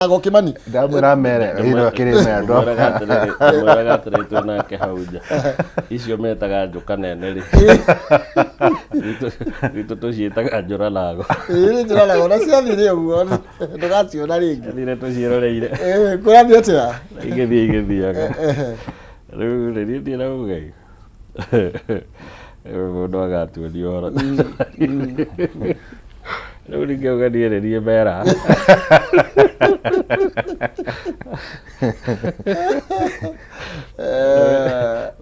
Ago Kimani. Ndamwĩra mere ĩno kĩrĩ mendo. Ndamwĩraga atĩrĩrĩ twĩ nake hau nja, icio metaga njũka nene rĩ, gwitũ tũciĩtaga njũranago. Ĩĩ njũranago na ciathire ũguo ndũgaciona rĩngĩ. Thire tũciĩroreire. Kũrathiĩ atĩa? Igĩthiĩ igĩthiaga. Rĩu rĩ niĩ ndirĩ na uga mũndũ agatuonia ũhoro. Rĩu ningĩauga niĩ nĩ niĩ mera.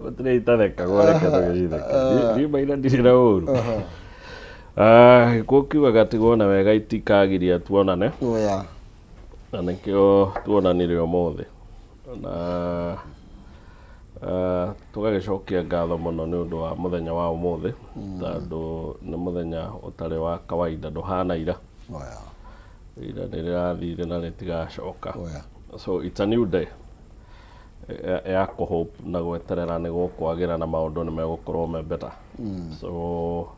Gũtirĩ itathekagwo reke tũgĩcitheke. Niĩ maina ndirĩ na ũru. Ah, gĩkuũ kiugaga tigwo na wega itikagiria tuonane. Oya. Na nĩkĩo tuonanire ũmũthĩ. Na tũgagĩcokia ngatho mũno nĩ ũndũ wa mũthenya wa ũmũthĩ, tondũ nĩ mũthenya ũtarĩ wa kawaida, ndũhana ira. Ira nĩ rĩrathire na rĩtigacoka. So it's a new day ya kũ hope na gweterera nĩ gũkwagĩra na maũndũ nĩ megũkorwo me better. So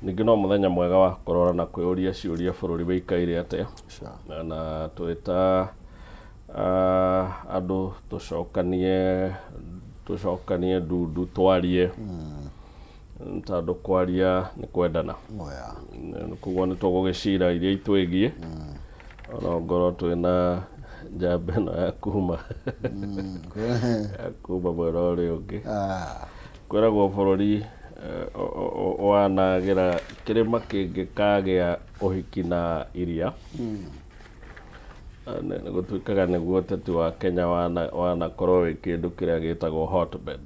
ningĩ no mũthenya mwega wa kũrora na kwĩyũria ciũria bũrũri wĩikaire atĩa. Na twĩ ta andũ tũcokanie tũcokanie ndundu twarie tondũ kwaria nĩ kwendana. Koguo nĩ tũgũgĩcira iria itwĩgiĩ ona ongorwo twĩna njamba ĩno ya kuma ya kuma mwena ũrĩa ũngĩ. Kwĩragwo bũrũri wanagĩra kĩrĩma kĩngĩkagĩa ũhiki na iria, gũtuĩkaga nĩguo ũteti wa Kenya wanakorwo wĩ kĩndũ kĩrĩa gĩtagwo hotbed.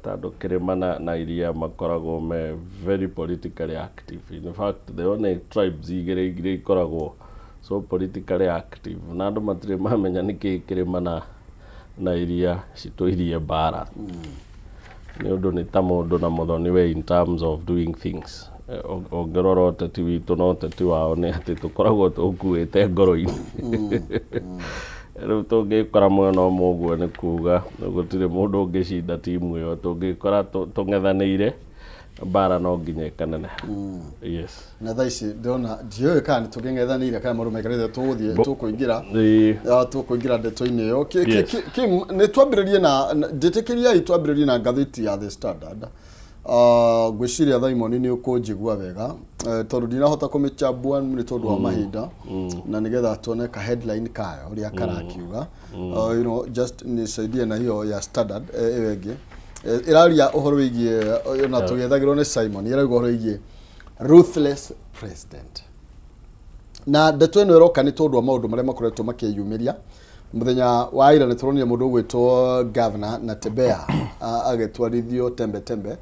Tondũ kĩrĩma na iria makoragwo me very politically active. In fact, the only tribes igĩrĩ iria ikoragwo so politically active na andũ matirĩ mamenya nĩkĩĩ kĩrĩma na iria citũirie mbara. Nĩ ũndũ nĩ ta mũndũ na mũthoni we in terms of doing things. Ũngĩrora ũteti witũ na ũteti wao nĩ atĩ tũkoragwo tũkuĩte ngoro-inĩ. Rĩu tũngĩkora mwena ũmwe ũguo nĩ kuga gũtirĩ mũndũ ũngĩcinda timu ĩyo, tũngĩkora tũng'ethanĩire mbara no nginya ĩkaneneha. Yes. Na thaa ici ndĩrona ndiũĩ kana nĩ tũkĩng'ethanĩire kana maũndũ maikarĩte tũgũthiĩ tũkũingĩra tũkũingĩra ndeto-inĩ ĩyo. Kim, nĩ twambĩrĩrie na njĩtĩkĩriai twambĩrĩrie na ngathĩti ya The Standard. Ngwĩciria Thaimoni nĩ ũkũnjigua wega, tondũ ndinahota kũmĩchambua nĩ tondũ wa mahinda, na nĩgetha tuone ka headline kayo ũrĩa karakiuga. Just nisaidie na hiyo ya Standard ĩyo ĩngĩ. Ĩraria ũhoro wĩgiĩ, ona tũgĩethagĩrwo nĩ Simon, ĩrauga ũhoro wĩgiĩ ruthless president. Na ndeto ĩno ĩroka nĩ tondũ wa maũndũ marĩa makoretwo makĩyumĩria. Mũthenya wa ira nĩ tũronire mũndũ ũgwĩtwo Governor Natembeya agĩtwarithio tembe tembe,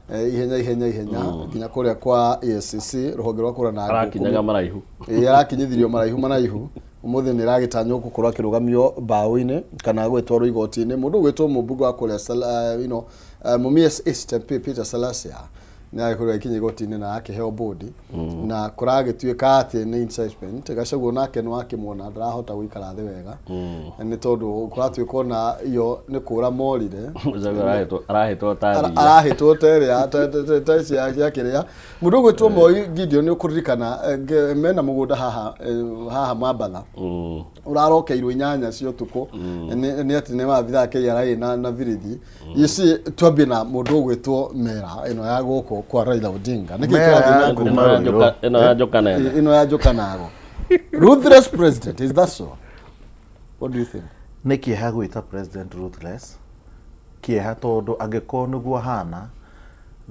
ihenya ihenya ihenya nginya kũrĩa kwa EACC, rũhonge rwa kũrora na Arakinyaga maraihu. Ĩĩ, arakinyithirio maraihu maraihu. Ũmũthĩ nĩ ĩragĩtanywo gũkorwo akĩrũgamio mbaũ-inĩ kana gwĩtwarwo igoti-inĩ. Mũndũ ũgwĩtwo mũmbunge wa kũrĩa Mumias East MP Peter Salasya nĩ agĩkorirwo agĩkinya igoti-inĩ na akĩheo bodi, na kũragĩtuĩka atĩ nĩ incitement. Gachagua nake nĩ wakĩmuona ndarahota gũikara thĩ wega, nĩ tondũ kũratuĩka ona iyo nĩ kũra morire. Gachagua arahĩtwo ta thiia. Arahĩtwo ta ĩrĩa ta cia kĩrĩa. Mũndũ ũgwĩtwo Moi Gideon nĩ ũkũririkana mena mũgũnda haha haha Mambatha ũrarokeirwo 8 cia ũtukũ nĩ atĩ nĩ maabithaa KRA na birithi. You see, twambie na mũndũ ũgwĩtwo Mera ĩno ya gũkũ kwa Raila Odinga. Nĩkĩ Mera kĩrathiĩ na ya mbere? kuma Ruiru. Ĩno ya njoka nene. Ĩno ya njoka nago. Ruthless president, is that so? What do you think? Nĩ kĩeha gwĩta president ruthless. Kĩeha tondũ angĩkorwo nĩguo ahana,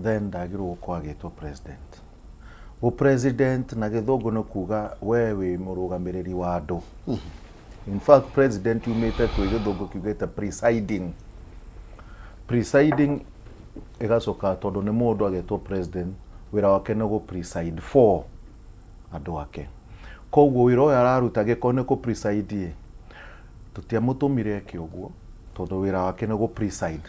then ndagĩrĩirwo gũkorwo agĩtwo president. Ũ president na gĩthũngũ nĩ kuga we wĩ mũrũgamĩrĩri wa andũ. In fact, president yumĩte kwĩ gĩthũngũ kiugĩte presiding. Presiding ĩgacoka tondũ nĩ mũndũ agetwo president, wĩra wake nĩ gũ preside for andũ ake. Koguo wĩra ũyũ araruta angĩkorwo nĩ kũ preside ĩ, tũtiamũtũmire eke ũguo tondũ wĩra wake nĩ gũ preside.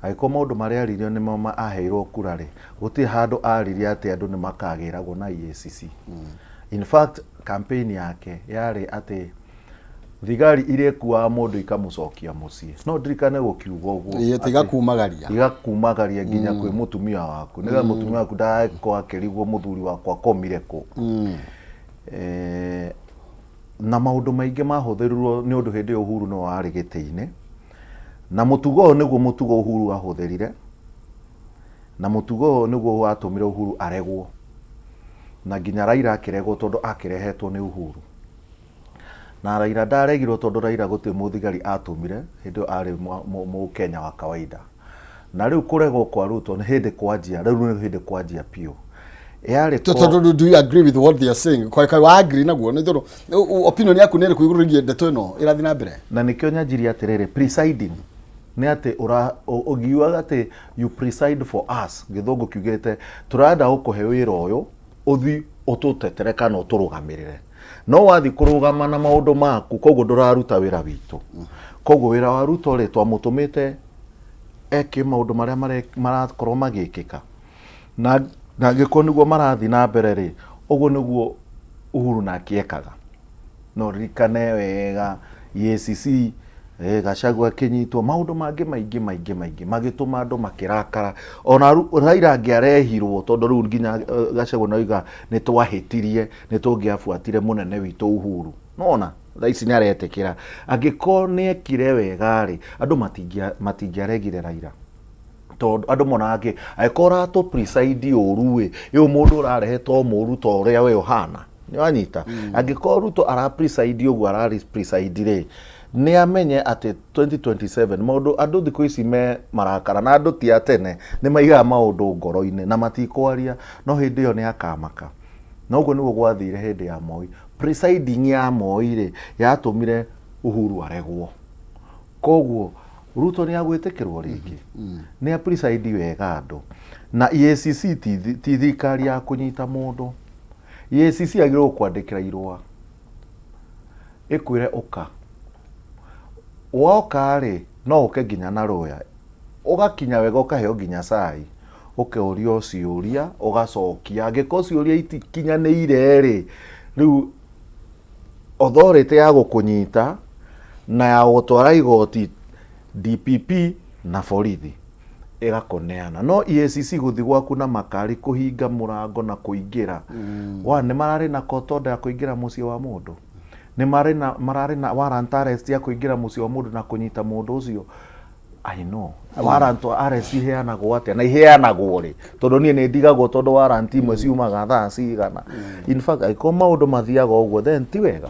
Angĩkorwo maũndũ marĩa aririo nĩmo aheirwo kura rĩ, gũtirĩ handũ aririe atĩ andũ nĩ makagĩragwo na EACC. In fact, campaign yake yarĩ atĩ thigari irĩkuaga mũndũ ikamũcokia mũciĩ. No ndirikane gũkiuga ũguo. Ĩĩ, atĩ igakumagaria. Igakumagaria nginya kwĩ mũtumia waku. Nĩgetha mũtumia waku ndagakorwo akĩrigwo mũthuri wakwa akomire kũ. Na maũndũ maingĩ mahũthĩrirwo nĩ ũndũ hĩndĩ ĩyo Uhuru nĩwe warĩ gĩtĩ-inĩ. Na mũtugo ũyũ nĩguo mũtugo Uhuru ahũthĩrire, na mũtugo ũyũ nĩguo watũmire Uhuru aregwo. Na nginya Raila akĩregwo tondũ akĩrehetwo nĩ Uhuru. Na Raila ndaregirwo tondũ Raila gũtirĩ mũthigari atũmire, hĩndĩ ĩyo arĩ Mũkenya wa kawaida. Na rĩu kũregwo kwa Ruto nĩ hĩndĩ kwanjia, rĩu nĩ hĩndĩ kwanjia biũ. Yarĩ ko... Tondũ do you agree with what they are saying? Kwa kwa wa agree naguo nĩ tondũ opinion yaku nĩ ĩrĩkũ igũrũ rĩgiĩ ndeto ĩno ĩrathiĩ na mbere? Na nĩkĩo nyanjirie atĩrĩrĩ, presiding nĩ atĩ ũra ũngiugaga atĩ you preside for us, gĩthũngũ kiugĩte tũrenda gũkũhe wĩra ũyũ ũthi ũtũtetere kana ũtũrũgamĩrĩre. No wathi kũrũgama na maũndũ maku koguo ndũraruta wĩra witũ. Koguo wĩra wa Ruto rĩ twamũtũmĩte eke maũndũ marĩa marakorwo magĩkĩka. Na na angĩkorwo nĩguo marathiĩ na mbere rĩ, ũguo nĩguo Uhuru nake ekaga. No ririkane wega EACC, eh, Gachagua akĩnyitwo, maũndũ mangĩ maingĩ maingĩ maingĩ magĩtũma andũ makĩrakara. Ona Raila angĩarehirwo tondũ rĩu nginya eh, Gachagua nĩoiga nĩ twahĩtirie, nĩ tũngĩabuatire mũnene witũ Uhuru. Nona thaa ici nĩ aretĩkĩra. Angĩkorwo nĩ ekire wega rĩ, andũ matingĩaregire Raila. Tondũ andũ monaga kĩ, angĩkorwo ũratũ preside ũru ĩ, ĩ mũndũ ũrarehe to mũru ta ũrĩa we ũhana. Nĩ wanyita? Angĩkorwo Ruto ara preside ũguo ara preside rĩ, nĩ amenye atĩ 2027 maũndũ andũ thikũ ici me marakara na andũ ti a tene nĩ maigaga maũndũ ngoro-inĩ na matikwaria no hĩndĩ ĩyo nĩ akamaka. Na ũguo nĩguo gwathire hĩndĩ ya Moi. Presiding ya Moi rĩ, yatũmire Uhuru aregwo. Koguo Ruto nĩ agwĩtĩkĩrwo rĩngĩ? Nĩ a preside wega andũ. Na EACC ti thirikari ya kũnyita mũndũ. EACC yagĩrĩirwo gũkwandĩkĩra irũa ĩkwĩre ũka. Woka rĩ, no ũke nginya na rũya. Ũgakinya wega ũkaheo nginya cai, ũkorio ciũria ũgacokia. Angĩkorwo ciũria itikinyanĩire rĩ, rĩu authority ya gũkũnyita na ya gũgũtwara igoti DPP na borithi ĩgakũneana. No EACC gũthiĩ gwaku na makari kũhinga mũrango na kũingĩra, wa nĩ mararĩ na court order ya kũingĩra mũciĩ wa mũndũ? Nĩ marĩ na mararĩ na warrant arrest ya kũingĩra mũciĩ wa mũndũ na kũnyita mũndũ ũcio? I know. Warrant arrest iheanagwo atĩa na iheanagwo rĩ? Tondũ niĩ nĩ ndigagwo tondũ warrant imwe ciumaga thaa cigana. In fact angĩkorwo maũndũ mathiaga ũguo then ti wega.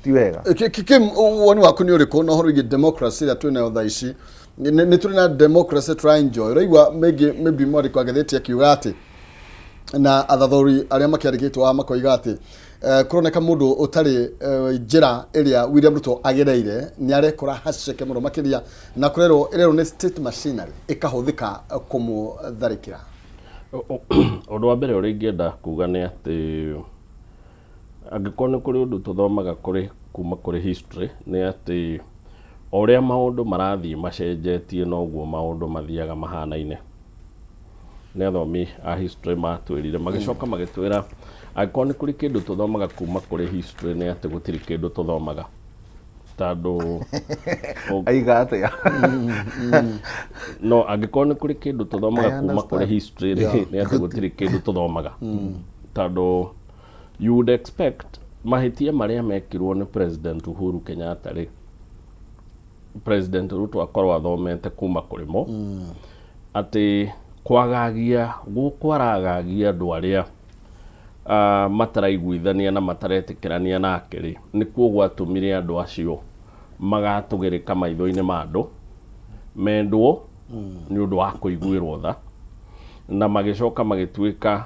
Ti wega. Kim, woni waku nĩ ũrĩkũ na ũhoro wĩgiĩ democracy ĩrĩa twĩ nayo thaa ici? Nĩ tũrĩ na democracy tũra enjoy. Ũraigua maybe maybe mwandĩko wa ngathĩti akiuga atĩ na athathũri arĩa makĩandĩkĩtwo haha makoiga atĩ eh, kũroneka mũndũ ũtarĩ eh, njĩra ĩrĩa William Ruto agereire nĩ arekora haceke mũno makĩria na kũrerwo ĩrerwo nĩ state machinery ĩkahũthĩka eh, kũmũtharĩkĩra. Ũndũ wa mbere ũrĩa ingĩenda kuga nĩ atĩ angĩkorwo nĩ kũrĩ ũndũ tũthomaga kũrĩ kuma kũrĩ history nĩ atĩ o ũrĩa maũndũ marathiĩ macenjetie noguo maũndũ mathiaga mahanaine. Nĩ athomi a history matwĩrire magĩcoka magĩtwĩra angĩkorwo nĩ kũrĩ kĩndũ tũthomaga kuma kũrĩ history nĩ atĩ gũtirĩ kĩndũ tũthomaga tondũ Aiga atĩa? No angĩkorwo nĩ kũrĩ kĩndũ tũthomaga I kuma kũrĩ understand. history rĩ, nĩ atĩ gũtirĩ kĩndũ tũthomaga tondũ you would expect mahĩtia marĩa mekirwo nĩ President Uhuru Kenyatta rĩ, President Ruto akorwo athomete kuma kũrĩ mo atĩ kwagagia gũkũ aragagia andũ arĩa mataraiguithania na mataretĩkĩrania nake rĩ, nĩkuo gwatũmire andũ acio magatũgĩrĩka maitho-inĩ ma andũ, mendwo nĩ ũndũ wa kũiguĩrwo tha, na magĩcoka magĩtuĩka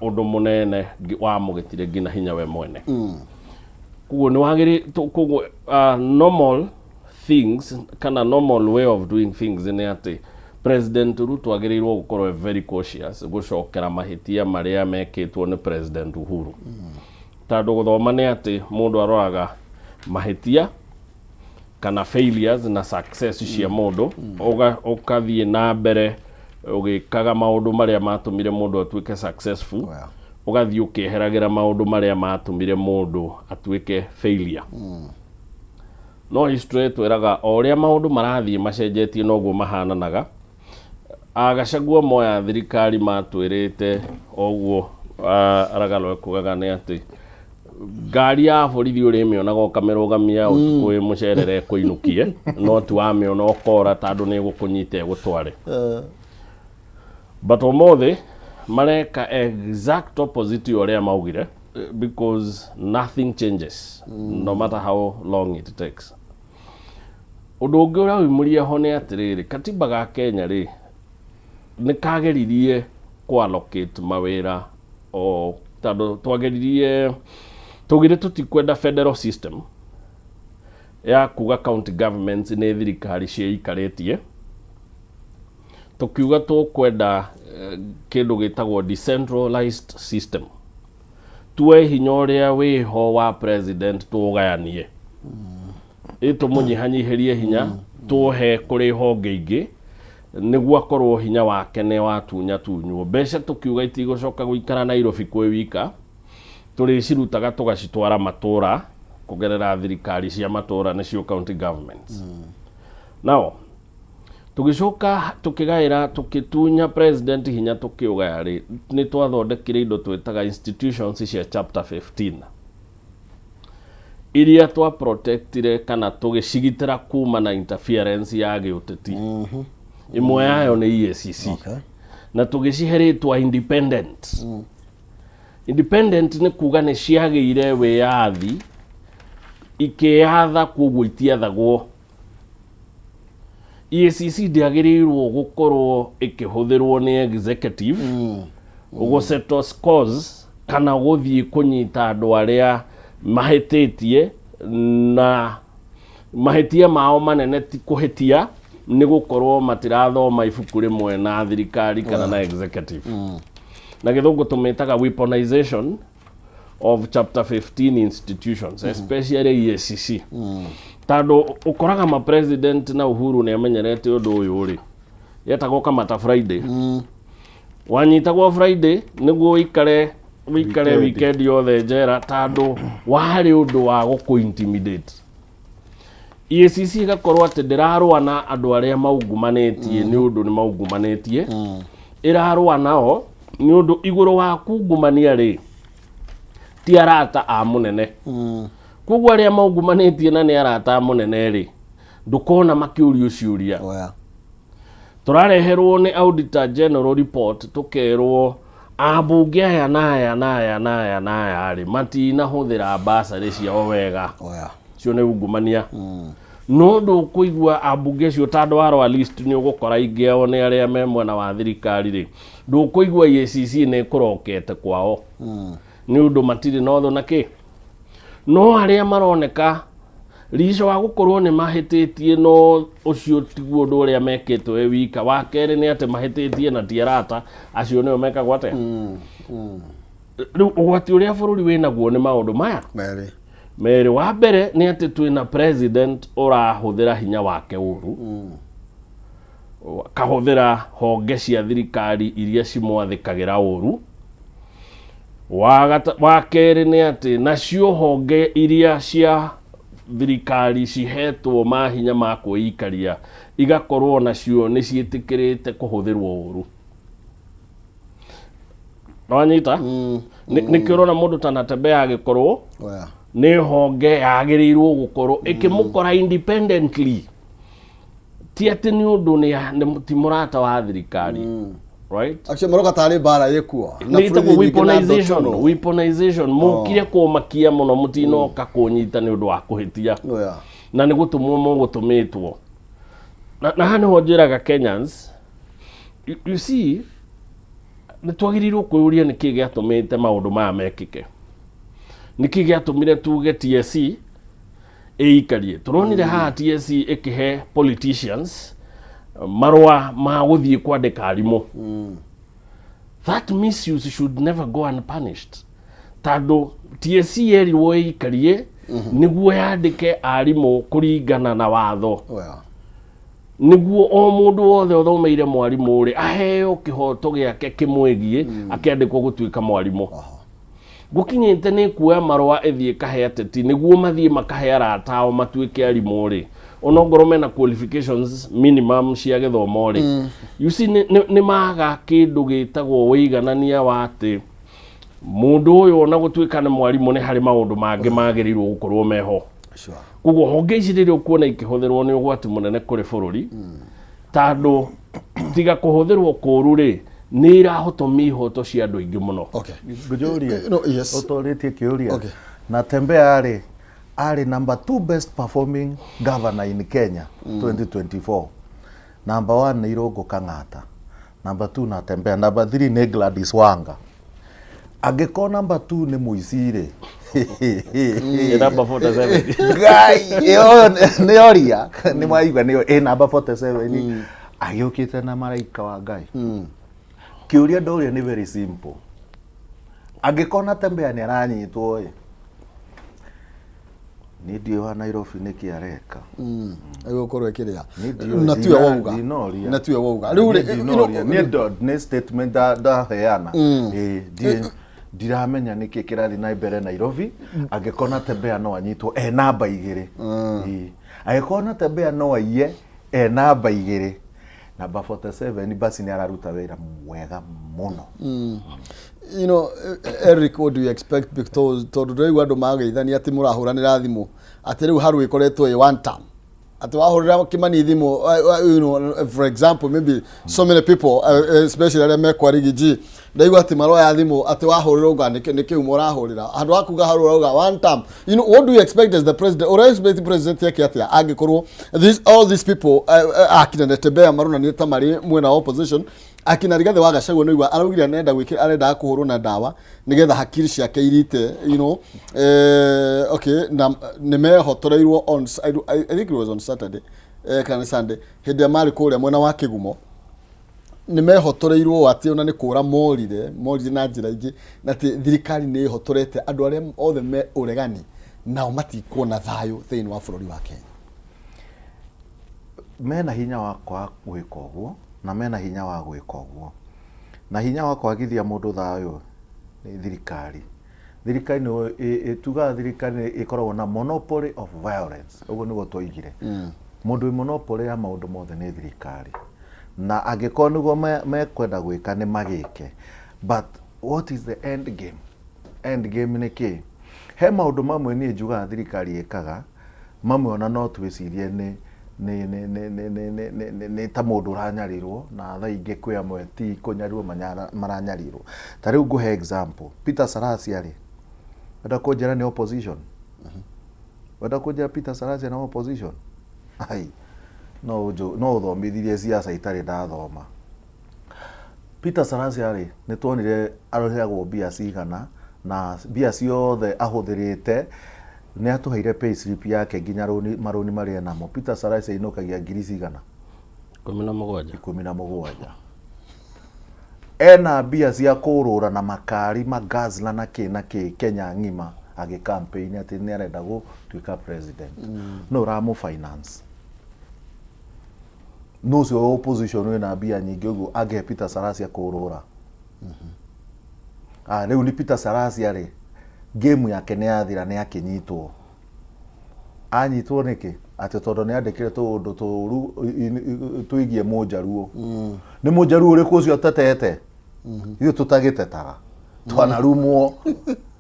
ũndũ mũnene wamũgĩtire nginya hinya we mwene. Koguo nĩ wagĩrĩ koguo normal things kana normal way of doing things nĩ atĩ President Ruto agĩrĩirwo gũkorwo e very cautious gũcokera mahĩtia marĩa mekĩtwo nĩ President Uhuru. Tondũ gũthoma nĩ atĩ mũndũ aroraga mahĩtia kana failures na success cia mũndũ, ũgathiĩ na mbere ũgĩkaga maũndũ marĩa matũmire mũndũ atuĩke successful, ũgathiĩ ũkĩeheragĩra maũndũ marĩa matũmire mũndũ atuĩke failure. No history ĩtwĩraga o ũrĩa maũndũ marathiĩ macenjetie noguo mahananaga. Gachagua moya thirikari matwĩrĩte o ũguo Aragalo ekugaga nĩ atĩ Ngari ya borithi ũrĩmĩonaga ũkamĩrũgamia ũtukũ wĩ mũcerere ĩkũinũkie, no ti wamĩona ũkora tondũ nĩ ĩgũkũnyita ĩgũtware. But ũmũthĩ mareka exact opposite ya ũrĩa maugire because nothing changes no matter how long it takes. Ũndũ ũngĩ ũraumĩria ho nĩ atĩrĩrĩ, katiba ga Kenya rĩ, nĩ kageririe kũ allocate mawĩra o tondũ twageririe twaugire tũtikwenda federal system ya kuga county governments nĩ thirikari ciĩikarĩtie. Tũkiuga tũkwenda kĩndũ gĩtagwo decentralized system. Tuoe hinya ũrĩa wĩho wa president tũũgayanie, ĩ tũmũnyihanyihĩrie hinya, tũũhe kũrĩ honge ingĩ nĩguo akorwo hinya wake nĩ watunyatunywo. Mbeca tũkiuga itigũcoka gũikara Nairobi kwĩ wika, tũrĩcirutaga tũgacitwara matũra kũgerera thirikari cia matũra nĩcio county governments. Now tũgĩcoka tũkĩgaĩra, tũkĩtunya president hinya, tũkĩũgaya rĩ, nĩ twathondekire indo twĩtaga institutions cia chapter 15 iria twa protectire kana tũgĩcigitĩra kuma na interference ya gĩũteti. Ĩmwe yayo nĩ EACC. Na tũgĩcihe rĩtwa independent. Independent nĩ kuga nĩ ciagĩire wĩyathi ikĩyatha, koguo itiathagwo. EACC ndĩagĩrĩirwo gũkorwo ĩkĩhũthĩrwo nĩ executive gũ settle scores kana gũthiĩ kũnyita andũ arĩa mahĩtĩtie, na mahĩtia mao manene ti kũhĩtia, nĩ gũkorwo matirathoma ibuku rĩmwe na thirikari kana na executive. Na gĩthũngũ tũmĩtaga weaponization of chapter 15 institutions, especially EACC, tondũ ũkoraga ma president na Uhuru nĩ amenyerete ũndũ ũyũ rĩ, yetagwo Kamata Friday. Wanyitagwo Friday nĩguo ũikare ũikare weekend. Weekend yothe njera, tondũ warĩ ũndũ wa gũkũ intimidate. EACC ĩgakorwo atĩ ndĩrarũa na andũ arĩa maungumanĩtie nĩ ũndũ nĩ maungumanĩtie, ĩrarũa nao nĩ ũndũ igũrũ wa kungumania rĩ, ti arata a mũnene. Koguo arĩa maungumanĩtie na nĩ arata a mũnene rĩ, ndũkona makĩũrio ciũria. Tũrareherwo nĩ auditor general report, tũkerwo ambunge aya na aya na aya na aya na aya rĩ, matinahũthĩra basarĩ ciao wega. Cio nĩ ungumania. No ndũkũigua ambunge acio, tondũ warora list nĩ ũgũkora aingĩ ao nĩ arĩa me mwena wa thirikari rĩ, ndũkũigua EACC nĩ ĩkũrokete kwao nĩ ũndũ matirĩ na ũthũ na kĩ. No arĩa maroneka rico wa gũkorwo nĩ mahĩtĩtie, no ũcio tiguo ũndũ ũrĩa mekĩtwo wĩ wika. Wa kerĩ nĩ atĩ mahĩtĩtie na ti arata acio, nĩo mekagwo atĩa. Rĩu ũgwati ũrĩa bũrũri wĩnaguo nĩ maũndũ maya merĩ. Merĩ. Wa mbere nĩ atĩ twĩna president ũrahũthĩra hinya wake ũru, akahũthĩra honge cia thirikari iria cimwathĩkagĩra ũru. Wa kerĩ nĩ atĩ nacio honge iria cia thirikari cihetwo mahinya ma kwĩikaria igakorwo nacio nĩ ciĩtĩkĩrĩte kũhũthĩrwo ũru. Nĩwanyita? Nĩkĩo ũrona mũndũ ta Natembeya agĩkorwo nĩ honge yagĩrĩirwo gũkorwo ĩkĩmũkora independently, ti atĩ nĩ ũndũ nĩ ti mũrata wa thirikari, right? Actually maroka tarĩ mbara ĩkuo. Na nĩ ĩtagwo bũrũri nyingĩ na weaponization. Ndotono. Weaponization, mũkire kũmakia mũno, mũtinoka kũnyita nĩ ũndũ wa kũhĩtia. Na nĩ gũtũmwo mũgũtũmĩtwo. Na haha nĩho njĩraga Kenyans, you see, nĩ twagĩrĩirwo kwĩyũria nĩkĩ gĩatũmĩte maũndũ maya mekĩke, nĩkĩ gĩatũmire tuge TSC ĩikarie. Tũronire haha TSC ĩkĩhe politicians marũa ma gũthiĩ kwandĩka arimũ. That misuse should never go unpunished, tondũ TSC yerirwo ĩikarie nĩguo yandĩke arimũ kũringana na watho, nĩguo o mũndũ wothe ũthomeire mwarimũ rĩ, aheo kĩhoto gĩake kĩmwĩgiĩ akĩandĩkwo gũtuĩka mwarimũ. Gũkinyĩte nĩ kuoya marũa ĩthiĩ kahe ateti nĩguo mathiĩ makahe arata ao matuĩke arimũ rĩ, onongorwo mena qualifications minimum cia gĩthomo rĩ, you see, nĩ maga kĩndũ gĩtagwo wĩiganania wa atĩ Mũndũ ũyũ ona gũtuĩka nĩ mwarimũ nĩ harĩ maũndũ mangĩ magĩrĩirwo gũkorwo meho. Koguo honge ici rĩrĩa ũkuona ikĩhũthĩrwo nĩ ũgwati mũnene kũrĩ bũrũri, tondũ tiga kũhũthĩrwo kũũru rĩ, nĩ irahotomia ihoto cia andũ aingĩ mũno. Okay. Ngũjũrie. No, yes. Ũtorĩtie kĩũria. Okay. Natembeya rĩ, arĩ number two best performing governor in Kenya 2024. Number one nĩ Irũngũ Kang'ata. Number two Natembeya. Number three nĩ Gladys Wanga. Angĩkorwo number two nĩ mũici rĩ, Ĩ number 47. Ngai, ĩyo nĩ oria, nĩ mwaigua nĩyo ĩ number 47 agĩũkĩte na maraika wa Ngai. Kĩũria ndoria nĩ very simple. Angĩkorwo Natembeya nĩ aranyitwo ĩ, niĩ ndiũĩ wa Nairobi nĩkĩ areka. Ĩgũkorwo ĩkĩrĩa. Niĩ ndiũĩ, Na tiwe wauga. Ndinoria. Na tiwe wauga. Rĩu rĩ, Niĩ ndinoria. Niĩ nĩ statement ndaheana. Ĩĩ, ndiramenya nĩkĩ kĩrathiĩ na mbere Nairobi. Angĩkorwo Natembeya no anyitwo e namba igĩrĩ. Ĩĩ. Angĩkorwo Natembeya no aiye e namba igĩrĩ, namba 47 basi nĩ araruta wĩra mwega mũno. Eric, what do you expect? Because tondũ ndĩraigua andũ mageithania atĩ mũrahũranĩra thimũ atĩ rĩu haru ĩkoretwo ĩ one term, atĩ wahũrĩra Kimani thimũ, for example, maybe so many people, especially arĩa mekwa Riggy G, ndaigua atĩ maroya thimũ atĩ wahũrĩra uga nĩ kĩu mũrahũrĩra handũ ha kuga haru ũrauga one term. What do you expect as the president? Ũra expect president yake atĩa angĩkorwo all these people, akina Natembeya maronania ta marĩ mwena wa opposition, akina Rigathĩ wa Gachagua nĩ araugire arenda gwĩkĩra, arendaga kũhũrwo na ndawa nĩgetha hakiri ciake irite, okay, na nĩ mehotoreirwo on I think it was on Saturday, kana nĩ Sunday, hĩndĩ ĩrĩa marĩ kũrĩa mwena wa Kĩgumo, nĩ mehotoreirwo atĩ ona nĩ kũra morire na njĩra ingĩ, na atĩ thirikari nĩ ĩhotorete andũ arĩa othe me ũregani nao matikuona thayũ thĩinĩ wa bũrũri wa Kenya. Mena hinya wa kwaga gwĩka ũguo, na mena hinya wa gwĩka ũguo, na hinya wa kwagithia mũndũ thayũ nĩ thirikari. Thirikari nĩ ĩtugaga, thirikari nĩ ĩkoragwo na monopoly of violence, ũguo nĩguo twoigire. Mũndũ wĩ monopoly ya maũndũ mothe nĩ thirikari, na angĩkorwo nĩguo mekwenda gwĩka nĩ magĩke, but what is the end game? End game nĩ kĩ? He maũndũ mamwe niĩ njugaga thirikari ĩkaga, mamwe ona no twĩcirie nĩ ta mũndũ ũranyarirwo, na thaa ingĩ kwĩ amwe ti kũnyarirwo maranyarirwo. Ta rĩu ngũhe example, Peter Salasya rĩ, wenda kũnjĩra nĩ opposition? Wenda kũnjĩra Peter Salasya nĩ opposition? Ai, no ũthomithirie siasa itarĩ ndathoma. Peter Salasya rĩ, nĩ tuonire arĩhagwo mbia cigana, na mbia ciothe ahũthĩrĩte nĩ atũheire pay slip yake nginya marũni marĩa namo. Peter Salasya inũkagia ngiri cigana? 17. 17. Ena mbia cia kũrũra na makari magazla na kĩ na kĩ Kenya ng'ima agĩ campaign atĩ nĩ arenda gũtuĩka president. No ũramũ finance? No ũcio wa opposition wĩna mbia nyingĩ ũguo angĩhe Peter Salasya kũrũra? Rĩu nĩ Peter Salasya rĩ, game yake nĩ yathira, nĩ akĩnyitwo. Anyitwo nĩkĩ? Atĩ tondũ nĩ andĩkire tũũndũ tũũru twĩgiĩ Mũnjaruo. Nĩ Mũnjaruo ũrĩkũ ũcio atetete? Ithuĩ tũtagĩtetaga. Twanarumwo.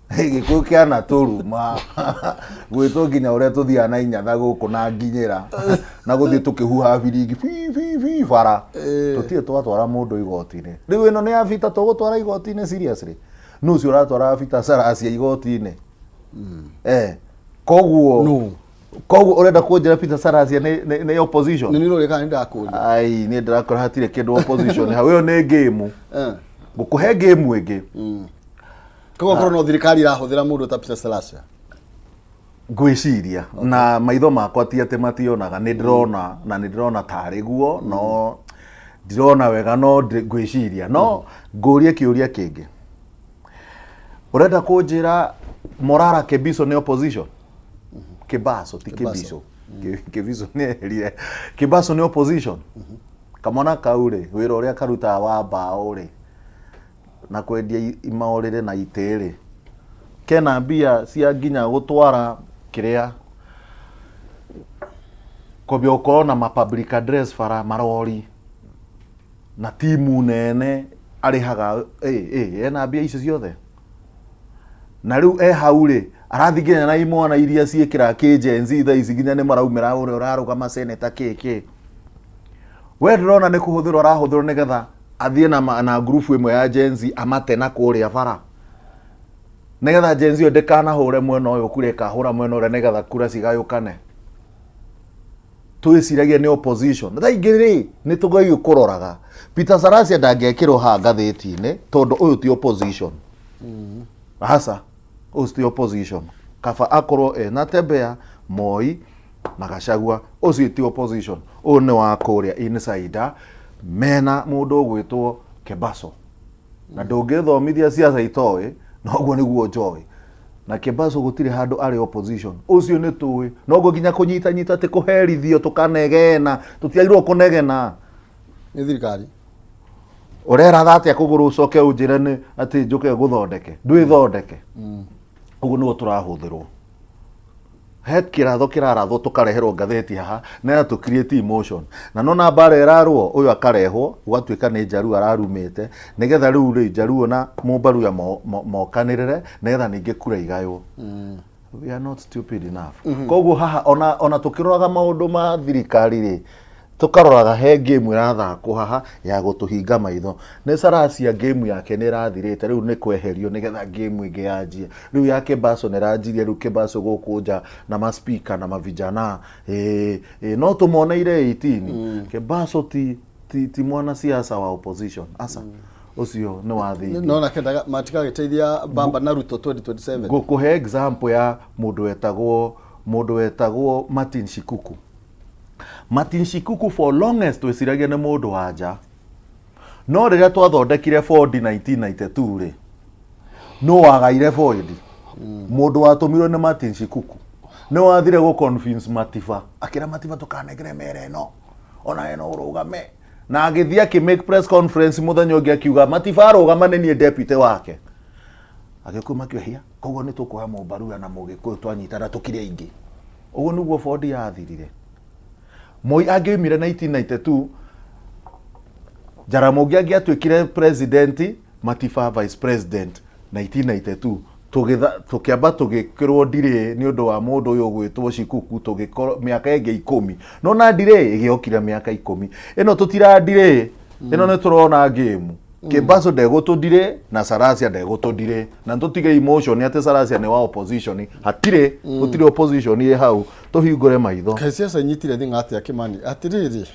Gĩkũyũ kĩanatũruma. Gwĩtwo nginya ũrĩa tũthiaga na inyatha gũkũ na nginyĩra. Na gũthiĩ tũkĩhuhaga biringi bi, bi, bi, bara. Tũtirĩ twatwara mũndũ igoti-inĩ. Rĩu ĩno nĩ ya Peter tũgũtwara igoti-inĩ seriously? Nũ ũcio ũratwara Peter Salasya igoti-inĩ? Koguo No. Koguo ũrenda kũnjĩra Peter Salasya nĩ opposition? Nĩ nĩ kana nĩ ndakũria? Ai, niĩ ndĩrakora hatirĩ kĩndũ opposition hau. Ĩyo nĩ game. Ngũkũhe game ĩngĩ. Koguo korwo no thirikari ĩrahũthĩra mũndũ ta Peter Salasya? Ngwĩciria na maitho makwa ti atĩ mationaga, nĩ ndĩrona, na nĩ ndĩrona tarĩ guo, no ndirona wega, no ngwĩciria. No ngũrie kĩũria kĩngĩ. Ũrenda kũnjĩra Morara Kebiso nĩ opposition? Kebaso, ti Kebiso. Kebiso nĩ eherire. Kebaso nĩ opposition? Kamwana kau rĩ, wĩra ũrĩa karutaga wa mbaũ rĩ, na kwendia maũrĩrĩ na itĩ rĩ, kena mbia cia nginya gũtwara kĩrĩa kwambia gũkorwo na ma public address bara marori na timu nene arĩhaga, ena mbia icio ciothe. Na rĩu e hau rĩ, arathiĩ nginya na imwana iria ciĩkĩraga kĩ Gen Z thaa ici nginya nĩ maraumĩra ũrĩa ũrarũgama seneta kĩ kĩ. We ndĩrona nĩ kũhũthĩrwo arahũthĩrwo nĩgetha athiĩ na, ma- na ngurubu ĩmwe ya Gen Z amate na kũrĩa bara nĩgetha Gen Z ĩyo ndĩkanahũre mwena ũyũ kura ĩkahũra mwena ũrĩa nĩgetha kura cigayũkane. Twĩciragia nĩ opposition thaa ingĩ rĩ nĩ tũgerio kũroraga Peter Salasya ndangĩekĩrwo haha ngathĩti-inĩ tondũ ũyũ ti opposition. Aca, ũcio ti opposition. Kaba akorwo ena Tembea, Moi na Gachagua, ũcio ti opposition. Ũyũ nĩ wa kũrĩa insider mena mũndũ ũgwĩtwo Kebaso. Na ndũngĩthomithia siasa itoĩ, noguo nĩguo njoĩ. Na Kebaso gũtirĩ handũ arĩ opposition. Ũcio nĩ tũĩ. Noguo nginya kũnyitanyita atĩ kũherithio tũkanegena, tũtiagĩrĩirwo kũnegena. Nĩ thirikari. Ũreratha atĩa kũgũrũ ũcoke ũnjĩre nĩ atĩ njũke ngũthondeke? Ndwĩthondeke. Ũguo nĩguo tũrahũthĩrwo. He kĩratho kĩrarathwo tũkareherwo ngathĩti haha na tũ create emotion. Na nona mbara ĩrarũo ũyũ akarehwo gũgatuĩka nĩ Jaluo ararumĩte nĩgetha rĩu rĩ Jaluo na Mũmbaruya mokanĩrĩre nĩgetha ningĩ kura igaywo. We are not stupid enough. Koguo haha ona tũkĩroraga maũndũ ma thirikari rĩ, tũkaroraga he game ĩrathakwo haha ya gũtũhinga maitho. Nĩ Salasya game yake nĩ ĩrathirĩte rĩu nĩ kweherio nĩgetha game ĩngĩ yanjie. Rĩu ya Kebaso nĩ ĩranjirie rĩu Kebaso gũkũ nja na ma speaker na mavijana ĩĩ ĩĩ no tũmoneire 18. Kebaso ti mwanasiasa wa opposition aca. Ũcio nĩ wa thĩinĩ. No nake matigagĩteithia Baba na Ruto 2027. Ngũkũhe example ya mũndũ wetagwo Martin Shikuku. Martin Shikuku for longest twĩciragia nĩ mũndũ wa nja. No rĩrĩa twathondekire Ford 1992 rĩ, nũ wagaire Ford? Mũndũ watũmirwo nĩ Martin Shikuku. Nĩ wathire gũ convince Matiba. Akĩra Matiba tũkanengere mera ĩno. Ona we no ũrũgame. Na agĩthiĩ akĩ make press conference mũthenya ũngĩ akiuga Matiba arũgama nĩ niĩ deputy wake. Agĩkũyũ makĩohia, koguo nĩ tũkuoya Mũmbaruya na Mũgĩkũyũ twanyitana tũkire aingĩ. Ũguo nĩguo Ford yathirire. Moi angĩoimire 1992, Jaramogi angĩatuĩkire president, Matiba vice president 1992. Tũkĩamba tũgĩkĩrwo delay nĩ ũndũ wa mũndũ ũyũ ũgwĩtwo Shikuku, tũgĩkorwo mĩaka ĩngĩ 10. No na delay ĩgĩokire mĩaka 10. Ĩno tũtira delay, ĩno nĩ tũrona game. Kebaso ndegũtũ delay na Salasya ndegũtũ delay. Na tũtige emotion atĩ Salasya nĩ wa opposition. Hatirĩ, gũtirĩ opposition ĩ hau. Tũhingũre maitho. Kaĩ ciaca inyitire thing'a atĩa Kĩmani? Atĩrĩrĩ,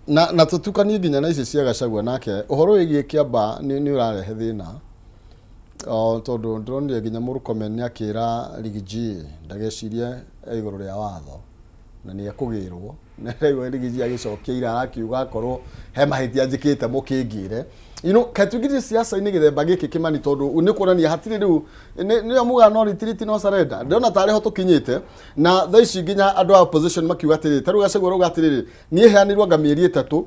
na tũtukanie nginya na ici cia Gachagua nake, ũhoro wĩgiĩ Kĩamba nĩ ũrarehe thĩna. O, tondũ ndĩronire nginya Murkomen nĩ akĩra Riggy G ndagecirie igũrũ rĩa watho na nĩ ekũgĩrwo. Na ndĩraigua Riggy G agĩcokia ira arakiuga akorwo he mahĩtia njĩkĩte mũkĩngĩre. Kaĩ tũingĩrire siasa-inĩ gĩthemba gĩkĩ Kĩmani, tondũ nĩ kuonania hatirĩ rĩu nĩyo mugaga no retreat no surrender. Ndĩrona tarĩ ho tũkinyĩte na thaa ici nginya andũ a opposition makiuga atĩrĩrĩ, ta rĩu Gachagua arauga atĩrĩrĩ, niĩ heanĩirwo anga mĩeri 3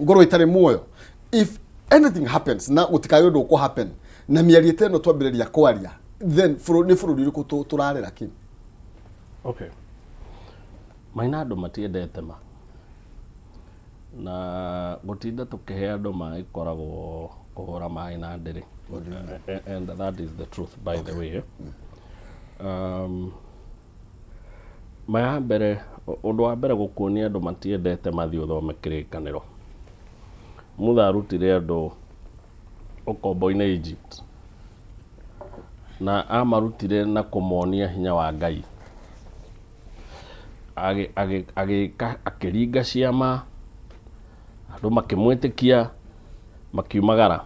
ngorwo itarĩ muoyo. If anything happens na gũtikagĩ ũndũ ũkũ happen na mĩario ta ĩno twambĩrĩria kwaria, then nĩ bũrũri ũrĩkũ tũrarera kĩ? Okay. Maina andũ matiendete ma. Na gũtinda tũkĩhe andũ ma ĩkoragwo kũhũra maĩ na ndĩrĩ. And that is the truth, by the way. Ma ya mbere, ũndũ wa mbere gũkuonia andũ matiendete mathiĩ ũthome kĩrĩkanĩro. Mutha arutire andũ ũkombo-inĩ Egypt. Na amarutire na kũmonia hinya wa Ngai. Agĩka akĩringa ciama, andũ makĩmwĩtĩkia, makiumagara.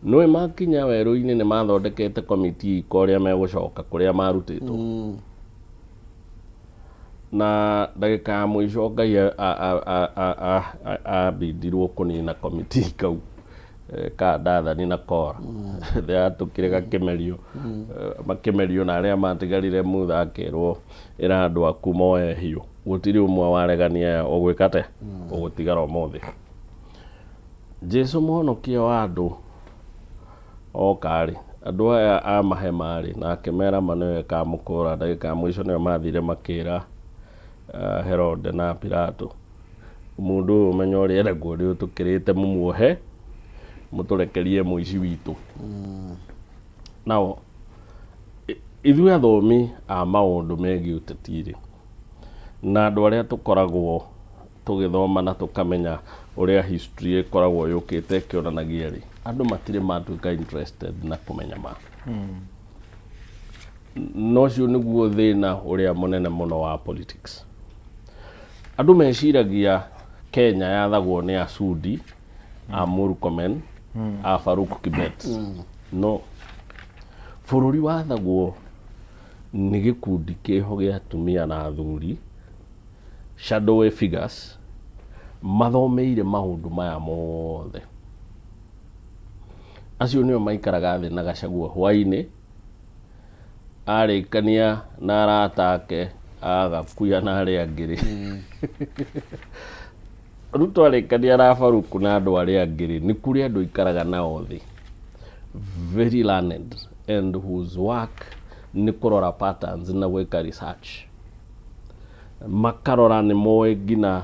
Nĩũĩ makinya werũ-inĩ nĩ mathondekete committee iko ũrĩa megũcoka kũrĩa marutĩtwo. Na ndagĩka ya mũico Ngai ambindirwo kũnina committee kau ka Dathani na Kora. Yatũkire gakĩmerio, makĩmerio na arĩa matigarire Mutha akĩrwo ĩra andũ aku moe hiũ. Gũtirĩ ũmwe waregania aya ũgwĩka atĩa? Ũgũtigara ũmũthĩ. Jesu mũhonokia wa andũ oka rĩ, andũ aya a mahema rĩ, na akĩmera ma nĩwe ĩkamũkũra. Ndagĩka ya mũico nĩo mathire makĩra Herode na Pilato, mũndũ ũyũ ũmenyo ũrĩa enaguo nĩ ũtũkĩrĩte, mũmuohe mũtũrekerie mũici witũ. Now, Ithuĩ athomi a maũndũ megiĩ ũteti rĩ, na andũ arĩa tũkoragwo tũgĩthoma na tũkamenya ũrĩa history ĩkoragwo yũkĩte ĩkĩonanagia rĩ, andũ matirĩ matuĩka interested na kũmenya ma. Na ũcio nĩguo thĩna ũrĩa mũnene mũno wa politics. Andũ meciragia Kenya yathagwo nĩ Asudi, a Murkomen, a Farouk Kibet. No. Bũrũri wathagwo nĩ gĩkundi kĩho gĩa atumia na athuri, shadowy figures, mathomeire maũndũ maya mothe. Acio nĩo maikaraga thĩ na Gachagua hwainĩ, arĩkania na arata ake agakuya na arĩa angĩ rĩ. Ruto arĩkania na Faruku na andũ arĩa angĩ rĩ, nĩ kũrĩ andũ aikaraga nao thĩ very learned and whose work nĩ kũrora patterns na gwĩka research. Makarora nĩ moĩ nginya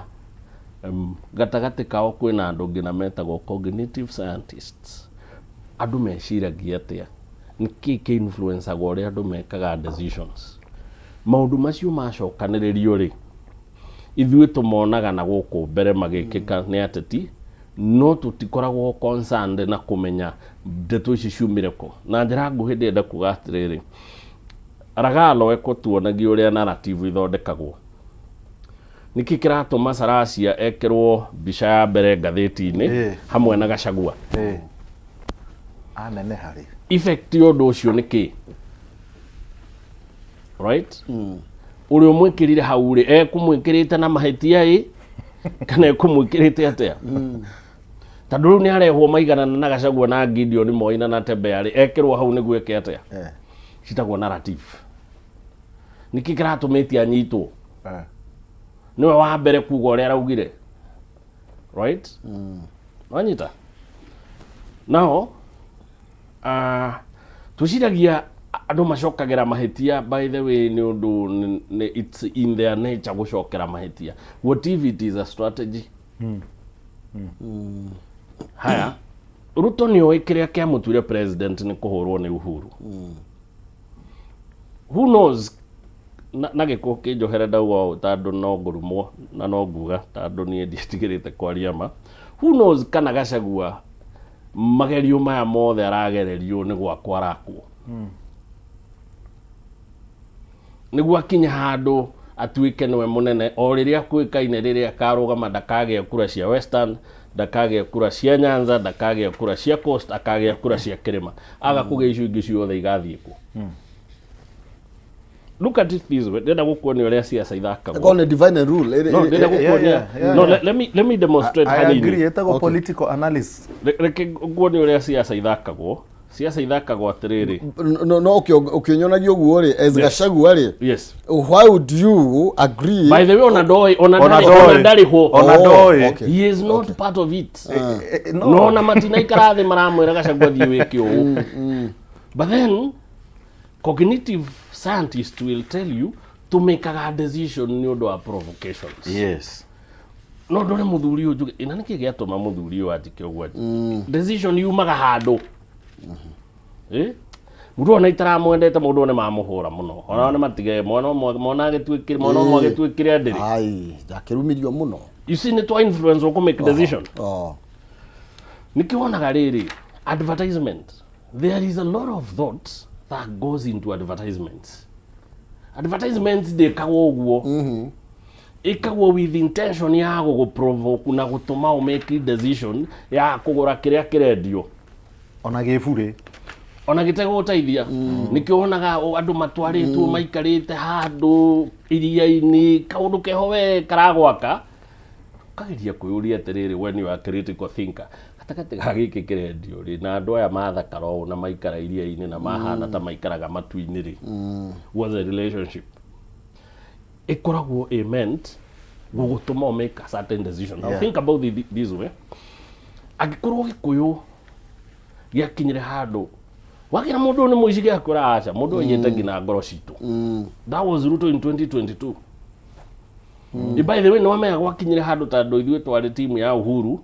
gatagatĩ kao kwĩna andũ nginya metagwo cognitive scientists. Andũ meciragia atĩa? Nĩkĩ kĩ influence aga ũrĩa andũ mekaga decisions? Maũndũ macio macokanĩrĩrio rĩ, ithuĩ tũmonaga na gũkũ mbere magĩkĩka nĩ ateti, no tũtikoragwo concerned na kũmenya ndeto ici ciumire kũ. Na njĩra nguhĩ ndĩrenda kuga atĩrĩrĩ, Ragalo ekũtuonagia ũrĩa narrative ithondekagwo. Nĩkĩ kĩratũma Salasya ekĩrwo mbica ya mbere ngathĩti-inĩ hamwe na Gachagua? Aneneha rĩ. Effect ya ũndũ ũcio nĩ kĩ? Right? Ũrĩa ũmwĩkĩrire hau rĩ, ekũmwĩkĩrĩte na mahĩtia ĩ kana ekũmwĩkĩrĩte atĩa? Tondũ rĩu nĩ arehwo maiganana na Gachagua na Gideon Moi na Natembeya rĩ, ekĩrwo hau nĩguo eke atĩa? Citagwo narrative. Nĩkĩ kĩratũmĩte anyitwo? Nĩwe wa mbere kuga ũrĩa araugire. Right? Wanyita? Nao, twĩciragia andũ macokagĩra mahĩtia, by the way, nĩ ũndũ it's in their nature gũcokera mahĩtia. What if it is a strategy? Haya, Ruto nĩ oĩ kĩrĩa kĩamũtuire president nĩ kũhũrwo nĩ Uhuru. Who knows, na gĩkũ kĩnjohere ndauga ũũ tondũ no ngũrumwo na no nguga tondũ niĩ ndiĩtigĩrĩte kwaria ma. Who knows kana Gachagua magerio maya mothe aragererio nĩ gwakwo arakwo. Nĩguo akinye handũ atuĩke nĩwe mũnene, o rĩrĩa kũĩkaine rĩrĩa akarũgama ndakagĩa kura cia Western, ndakagĩa kura cia Nyanza, ndakagĩa kura cia Coast, akagĩa kura cia kĩrĩma. Aga kũgĩa icio ingĩ ciothe igathiĩ kũ? Look at it this way. Ndĩrenda gũkuonia ũrĩa siasa ithakagwo. Ĩkorwo nĩ divine rule. No, ndĩrenda gũkuonia. No, let me demonstrate I hanini. agree, ĩtagwo political analysis. Reke nguonie ũrĩa siasa ithakagwo. Siasa ithakagwo atĩrĩrĩ. No ũkĩnyonagia ũguo rĩ, as Gachagua rĩ, why would you agree? By the way, ona ndoĩ, ona Ona ndarĩ, ndoĩ. ona ndarĩ ho. Ona Oh, ndoĩ. okay. He is not part of it. No. No ona matinaikara thĩ maramwĩra Gachagua thiĩ wĩke ũũ. But then cognitive scientist will tell you tũmĩkaga decision nĩ ũndũ wa provocations. No ndore mũthuri ũyũ njuge ĩna nĩkĩ gĩatũma mũthuri ũyũ anjĩke ũguo anjĩke. Decision yumaga handũ. Mũndũ ona itaramwendete, mũndũ one mamũhũra mũno, ona nĩ matige mwana ũmwe, mwana agĩtuĩkire, mwana ũmwe agĩtuĩkire ndĩrĩ. Ai, ndakĩrumirio mũno. You see, nĩ twa influence ũkũ make decision. Nĩkĩo wonaga rĩrĩ advertisement, there is a lot of thought that goes into advertisements. Advertisements ndĩkagwo ũguo, ĩkagwo with intention ya gũgũ-provoke na gũtũma ũ make decision ya kũgũra kĩrĩa kĩrendio. Ona gĩburĩ. Ona gĩtegũgũteithia. Nĩkĩo wonaga andũ matwarĩtwo maikarĩte handũ iria-inĩ, kaũndũ keho we karagwaka, ũkageria kwĩyũria atĩrĩrĩ, when you are a critical thinker, gatagatĩ ga gĩkĩ kĩrendio rĩ na andũ aya mathakara ũũ na maikara iria-inĩ na mahana ta maikaraga matu-inĩ rĩ, what's the relationship? Ĩkoragwo ĩ meant gũgũtũma ũ make a certain decision. Now think about it this way: angĩkorwo Gĩkũyũ gĩakinyire handũ wakĩra mũndũ ũyũ nĩ mũici, gĩakwĩra aca, mũndũ ũyũ aiyĩte nginya ngoro citũ. That was Ruto in 2022. By the way, nĩ wamenya gwakinyire handũ tondũ ithuĩ twarĩ timu ya Uhuru.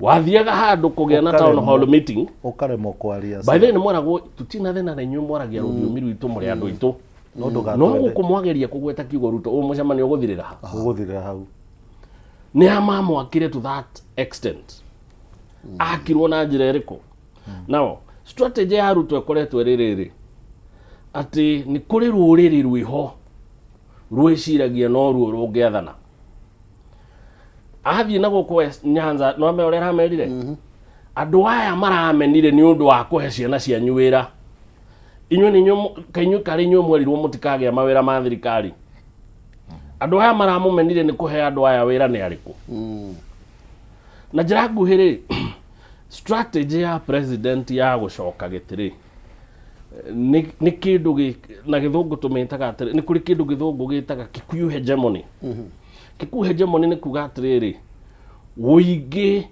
Wathiaga handũ kũgĩa na town hall meeting, ũkaremwo kwaria. By the way, nĩ mwaragwo tutina thĩna na inyuĩ mwaragia rũthiomi rwitũ, mũrĩ andũ aitũ, no no ndũgatwende. Gũkũ mwageria kũgweta kiugo Ruto, ũyũ mũcemanio ũgũthirĩra ha? Ũgũthirĩra hau. Nĩ a mamwakire to that extent. Akirwo na njĩra ĩrĩkũ? Now strategy ya Ruto ĩkoretwo ĩrĩ rĩrĩ, atĩ nĩ kũrĩ rũrĩrĩ rwĩho rwĩciragia no ruo rũngĩathana. Athiĩ na gũkũ West Nyanza, no ame ũrĩa aramerire andũ aya maramenire nĩ ũndũ wa kũhe ciana cianyu wĩra. Inyuĩ nĩ inyuĩ kainyuĩ karĩ inyuĩ mwerirwo mũtikagĩa mawĩra ma thirikari. Andũ aya maramũmenire nĩ kũhe andũ aya wĩra nĩ arĩkũ? Na njĩra nguhĩ rĩ, strategy ya president ya gũcoka gĩtĩ rĩ, nĩ kĩndũ na gĩthũngũ tũmĩtaga atĩrĩ, nĩ kũrĩ kĩndũ gĩthũngũ gĩtaga Kikuyu hegemony. Kikuyu hegemony nĩ kuga atĩrĩrĩ, ũingĩ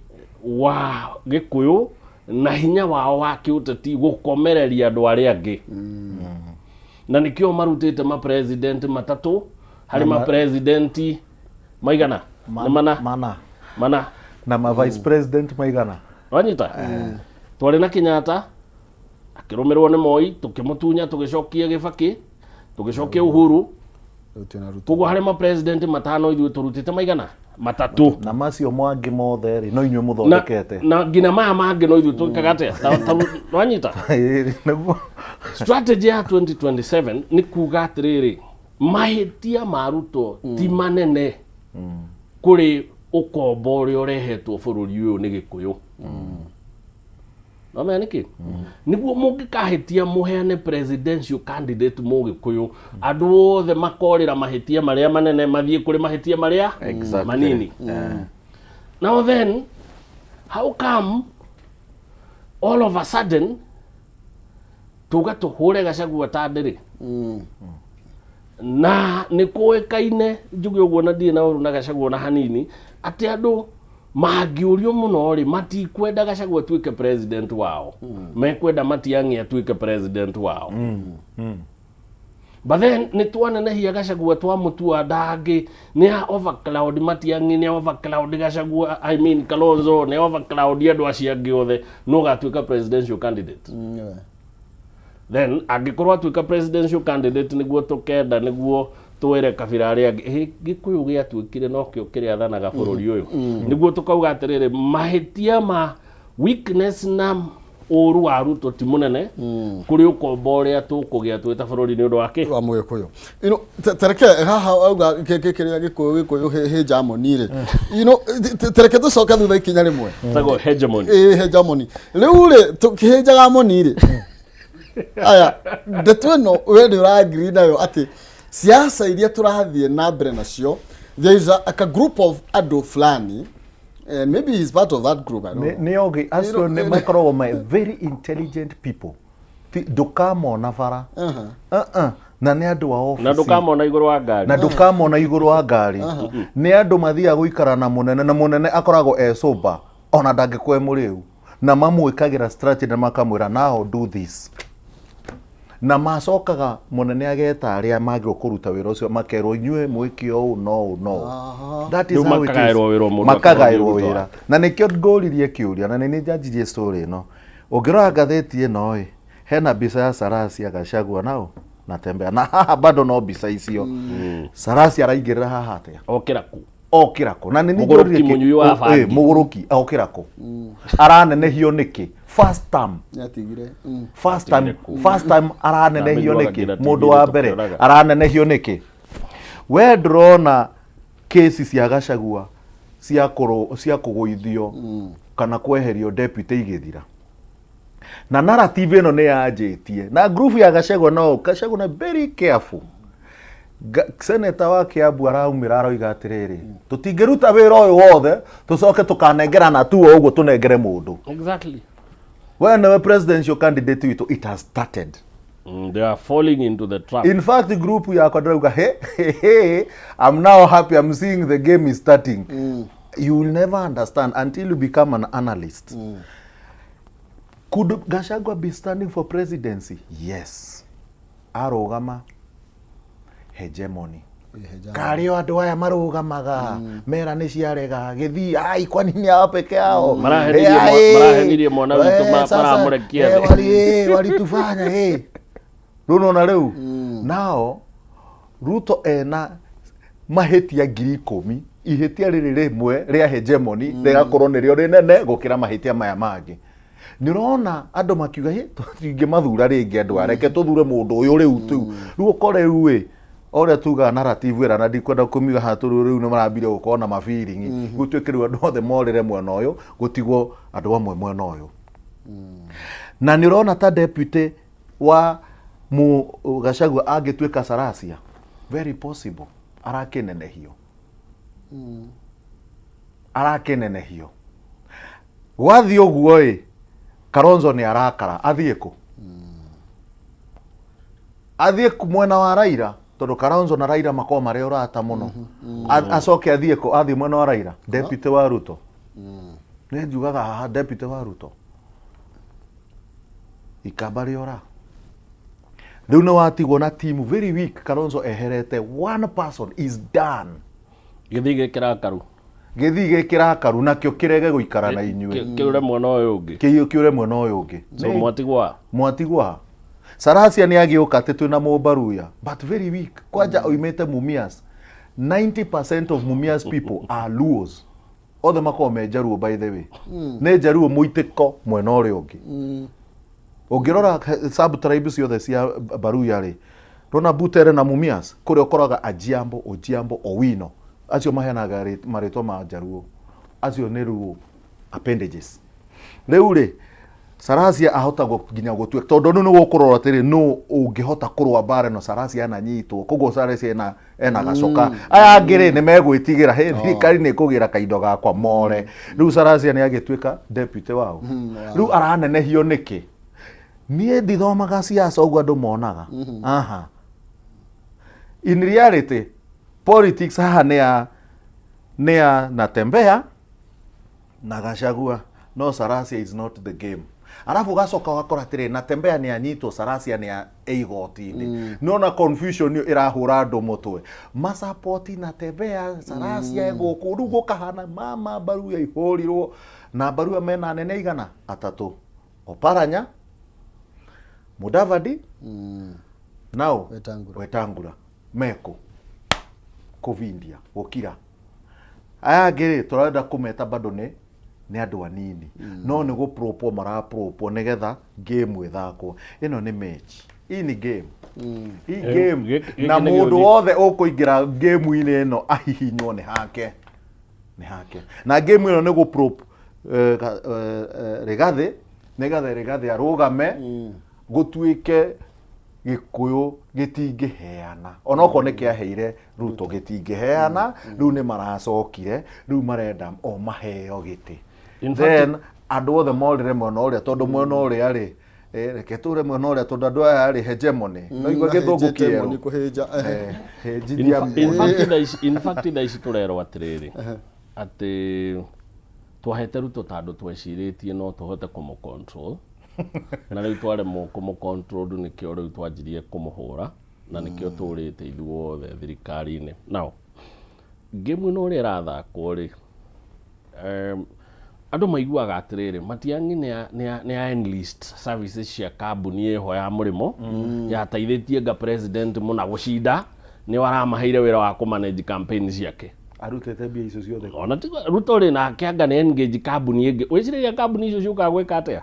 wa Gĩkũyũ na hinya wao wa kĩũteti gũkomereria andũ arĩa angĩ, na nĩkĩo marutĩte mapresident matatũ harĩ mapresidenti maigana? Nĩ mana. Mana. Mana. Na ma vice president maigana? Wanyita, twarĩ na Kenyatta, akĩrũmĩrwo nĩ Moi, tũkĩmũtunya, tũgĩcokia Gĩbakĩ, tũgĩcokia Uhuru. Rĩu twĩna Ruto. Koguo harĩ mapresident matano, ithuĩ tũrutĩte maigana? Matatũ. Na macio mangĩ mothe rĩ, no inyuĩ mũthondekete. Na nginya maya mangĩ no ithuĩ twĩkaga atĩa? Wanyita? Ĩĩ, nĩguo. Strategy ya 2027 nĩ kuga atĩrĩrĩ, mahĩtia ma Ruto ti manene kũrĩ ũkombo ũrĩa ũrehetwo bũrũri ũyũ nĩ Gĩkũyũ. Nomenya nĩkĩ nĩguo mũngĩkahĩtia mũheane presidential candidate mũgĩkũyũ, andũ othe makorĩra mahĩtia marĩa manene, mathiĩ kũrĩ mahĩtia marĩa manini. Now then, how come all of a sudden tuga tũhũre Gachagua ta ndĩrĩ na nĩ kũĩkaine? Njuge ũguo na ndirĩ na ũru na Gachagua na hanini, atĩ andũ mangĩũrio mũno rĩ, matikwenda Gachagua atuĩke president wao, mekwenda Matiang'i atuĩke president wao. But then nĩ twanenehia Gachagua, twamũtua ndangĩ, nĩ a overcloud Matiang'i, nĩ a overcloud Gachagua, I mean Kalonzo, nĩ a overcloud andũ acio angĩ othe, no gatuĩka presidential candidate. Then angĩkorwo atuĩka presidential candidate, nĩguo tũkenda nĩguo twĩre kabira arĩa angĩ, "Ĩ, Gĩkũyũ gĩatuĩkire nokĩo kĩrĩathanaga bũrũri ũyũ," nĩguo tũkauga atĩrĩrĩ, mahĩtia ma weakness na ũru wa Ruto ti mũnene kũrĩ ũkombo ũrĩa tũkũgĩa twĩ ta bũrũri nĩ ũndũ wa kĩ? Wa mũgĩkũyũ. Tereke haha auga kĩrĩa Gĩkũyũ hegemony rĩ, tereke tũcoke thutha ikinya rĩmwe. Tagwo hegemony. Ĩ, hegemony. Rĩu rĩ, tũkĩhĩnjaga moni rĩ, aya ndeto ĩno we nĩ ũrangiri nayo atĩ siasa iria tũrathiĩ na mbere nacio, there is a group of andũ fulani, and maybe he's part of that group, I don't know. Nĩ ogi acio, nĩ makoragwo me very intelligent people. Ndũkamona bara. Uh-uh. Na nĩ andũ a obici. Na ndũkamona igũrũ wa ngari. Na ndũkamona igũrũ wa ngari. Nĩ andũ mathiaga gũikara na mũnene, na mũnene akoragwo e sober, ona ndangĩkwe mũrĩu, na mamwĩkagĩra strategy na makamwĩra, "Now do this," na macokaga mũnene ageta arĩa magĩrĩirwo kũruta wĩra ũcio, makerwo, "Inyuĩ mwĩke ũũ no ũũ no ũũ." That is Rĩu how it is. makagaĩrwo wĩra o mũndũ Makagaĩrwo akorwo wĩra, na nĩkĩo ngũririe kĩũria, na nĩ njanjirie story ĩno. Ũngĩrora ngathĩti ĩno ĩ, hena mbica ya Salasya, Gachagua nao natembea, na haha bado no mbica icio. Salasya araingĩrĩra haha atĩa? Okĩra kũ? Okĩra kũ? Na nĩ Mũgũrũki, njũririe mũnyui wa bangi. Mũgũrũki okĩra kũ? Aranenehio nĩkĩ first term? Nĩatigire. First time, Atigire kũ? first time aranenehio Ndamĩiguaga nĩkĩ? nginya Mũndũ TV wa mbere tũkĩonaga. aranenehio nĩkĩ? We ndũrona kesi cia Gachagua cia kũrũ cia kũgũithio kana kweherio deputy igĩthira, na narrative ĩno nĩ yanjĩtie na group ya Gachagua. No Gachagua na very careful. Senator wa Kiambu araumĩra aroiga atĩrĩrĩ, tũtingĩruta wĩra ũyũ wothe tũcoke tũkanengerana tu o ũguo, tũnengere mũndũ. We nĩwe presidential candidate witũ. It has started. They are falling into the trap. In fact, group yakwa ndĩrauga, "Hey, hey, hey, I'm now happy, I'm seeing the game is starting." You will never understand until you become an analyst. Could Gachagua be standing for presidency? Yes. Arũgama, hegemony. Karĩ o andũ aya marũgamaga mera nĩ ciarega gĩthii ai kwani nĩ ao peke yao. Marahenirie mwana witũ, maramũrekia thĩ. Walitufanya rĩu nona rĩu nao Ruto ena mahĩtia 10,000, ihĩtia rĩrĩ rĩmwe rĩa hegemony rĩgakorwo nĩrĩo rĩnene gũkĩra mahĩtia maya mangĩ. Nĩ ũrona andũ makiuga, "Hĩ, tũtingĩmathura rĩngĩ andũ aya, reke tũthure mũndũ ũyũ rĩu tu." Rĩu ũkore rĩu ĩ ũrĩa tugaga narrative ĩra na ndikwenda kũmiuga haha tondũ rĩu nĩ marambire gũkorwo na mabiringi, gũtuĩke rĩu andũ othe morĩre mwena ũyũ, gũtigwo andũ amwe mwena ũyũ. Na nĩ ũrona ta deputy wa mu Gachagua angĩtuĩka Salasya, very possible arakĩnenehio, arakĩnenehio. Gwathiĩ ũguo ĩ, Kalonzo nĩ arakara, athiĩ kũ? Athiĩ mwena wa Raila, tondũ Kalonzo na Raila makoragwo marĩ ũrata mũno. Acoke athiĩ kũ? Athiĩ mwena wa Raila, deputy wa Ruto. Nĩ njugaga haha deputy wa Ruto ikamba rĩora. Rĩu nĩ watigwo na team very weak. Kalonzo eherete, one person is done. Gĩthiĩ gĩkĩrakaru. Gĩthiĩ gĩkĩrakaru nakĩo kĩrege gũikara na inyuĩ. Kĩũre mwena ũyũ ũngĩ. Kĩũre mwena ũyũ ũngĩ. So mwatigwa. Mwatigwa. Salasya nĩ agĩũka atĩ twĩna Mũmbaruya, but very weak. Kwanja oimĩte Mumias. 90% of Mumias people are Luos. Othe makoragwo me Njaruo, by the way. Nĩ Njaruo mũitĩko mwena ũrĩa ũngĩ. Ũngĩrora sub tribe ciothe cia Baruya rĩ, ndona Butere na Mumias, kũrĩa ũkoraga Ajiambo, Ojiambo, Owino. Acio maheanaga marĩtwa ma Njaruo. Acio nĩ Luo appendages. Rĩu rĩ, Salasya ahota nginya gũtua tondũ rĩu nĩ gũkũrora atĩrĩ, nũ ũngĩhota kũrũa mbara ĩno Salasya ananyitwo. Koguo Salasya ena gacoka. Aya angĩ rĩ, nĩ megwĩtigĩra, hĩ, thirikari nĩ ĩkũgĩra kaindo gakwa more. Rĩu Salasya nĩ agĩtuĩka deputy wao. Rĩu aranenehio nĩkĩ? Niĩ ndithomaga siasa ũguo andũ monaga. Aha. In reality, politics haha nĩ ya Natembeya na Gachagua, no Salasya is not the game. Arabu ũgacoka ũgakora atĩrĩ, Natembeya nĩ anyitwo, Salasya nĩ igoti-inĩ. Nĩwona confusion ĩyo ĩrahũra andũ mũtwe, masapoti Natembeya, Salasya gũkũ. Rĩu gũkahana mama Baruya ihũrirwo na Baruya mena anene igana atatũ, Oparanya, Mudavadi, nao Wetangula. Wetangula mekũ kũvindia gũkira. Aya angĩ rĩ, tũrenda kũmeta bado nĩ andũ anini, no nĩ gũpropwo marapropwo nĩgetha game ĩthakwo. Ĩno nĩ match, hii ni game, hii game Gĩkĩ na nĩ mũndũ gĩũthi. Wothe ũkũingĩra game-inĩ ĩno ahihinywo nĩ hake, nĩ hake. Na game ĩno nĩ gũprop Rigathĩ, nĩgetha Rigathĩ arũgame, gũtuĩke Gĩkũyũ gĩtingĩheana, onokorwo nĩ kĩaheire Ruto, gĩtingĩheana. Rĩu nĩ maracokire, rĩu marenda o maheo gĩtĩ. In fact- Then andũ othe morĩre mwena ũrĩa, tondũ mwena ũrĩa rĩ, reke tũre mwena ũrĩa, tondũ andũ aya rĩ hegemony no igua gĩthũngũ Mahĩnjĩte kĩerũ. moni kũhĩnja. Hĩnjithia. In fact thaa ici tũrerwo atĩrĩrĩ, atĩ twahete Ruto tondũ twecirĩtie no tũhote kũmũ control, na rĩu twaremwo kũmũ control nĩkĩo rĩu twanjirie kũmũhũra, na nĩkĩo tũrĩte ithuothe thirikari-inĩ. Now game ĩno ũrĩa ĩrathakwo rĩ, andũ maiguaga atĩrĩrĩ, Matiang'i nĩ a enlist services cia kambuni ĩho ya mũrĩmo yateithĩtie nga president mũna gũcinda, nĩo aramaheire wĩra wa kũmanage campaign ciake. Arutĩte mbia icio ciothe? Ona ti Ruto rĩ, nake anga nĩ engage kambuni ĩngĩ. Wĩciragia kambuni icio ciũkaga gwĩka atĩa?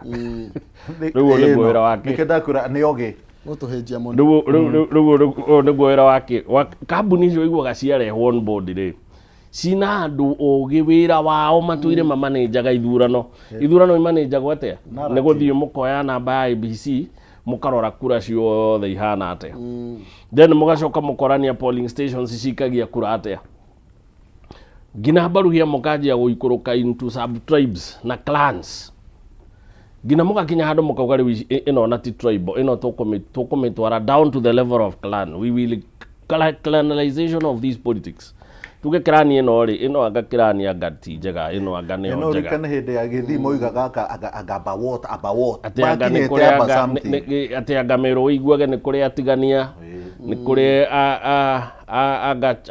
Rĩu ũyũ nĩguo wĩra wake. Nĩkĩo ndakwĩra nĩ ogĩ. Gũtũhĩnjia mũno. Rĩu nĩguo wĩra wake kambuni icio iguaga ciarehwo on board rĩ, cina andũ ũgĩ wĩra wao matũire mamanĩnjaga ithurano. Ithurano imanĩnjagwo atĩa? Nĩ gũthiĩ mũkoya namba ya IEBC, mũkarora kura ciothe ihana atĩa, then mũgacoka mũkorania polling stations cikagia kura atĩa, nginya mbaruhia mũkanjia gũikũrũka into sub tribes na clans, nginya mũgakinya handũ mũkauga rĩu ĩno ona ti tribal, ĩno tũkũmĩtwara down to the level of clan. We will clanalization of these politics. Tuge clan ĩno rĩ, ĩno anga clan anga ti njega, ĩno anga nĩyo no njega. Ririkane hĩndĩ ya gĩthii moigaga anga aba what aba what. Atĩ anga nĩ Makinyĩte kũrĩ aba anga something. Atĩ anga mĩrũ ũiguage nĩ kũrĩ atigania. Nĩ kũrĩ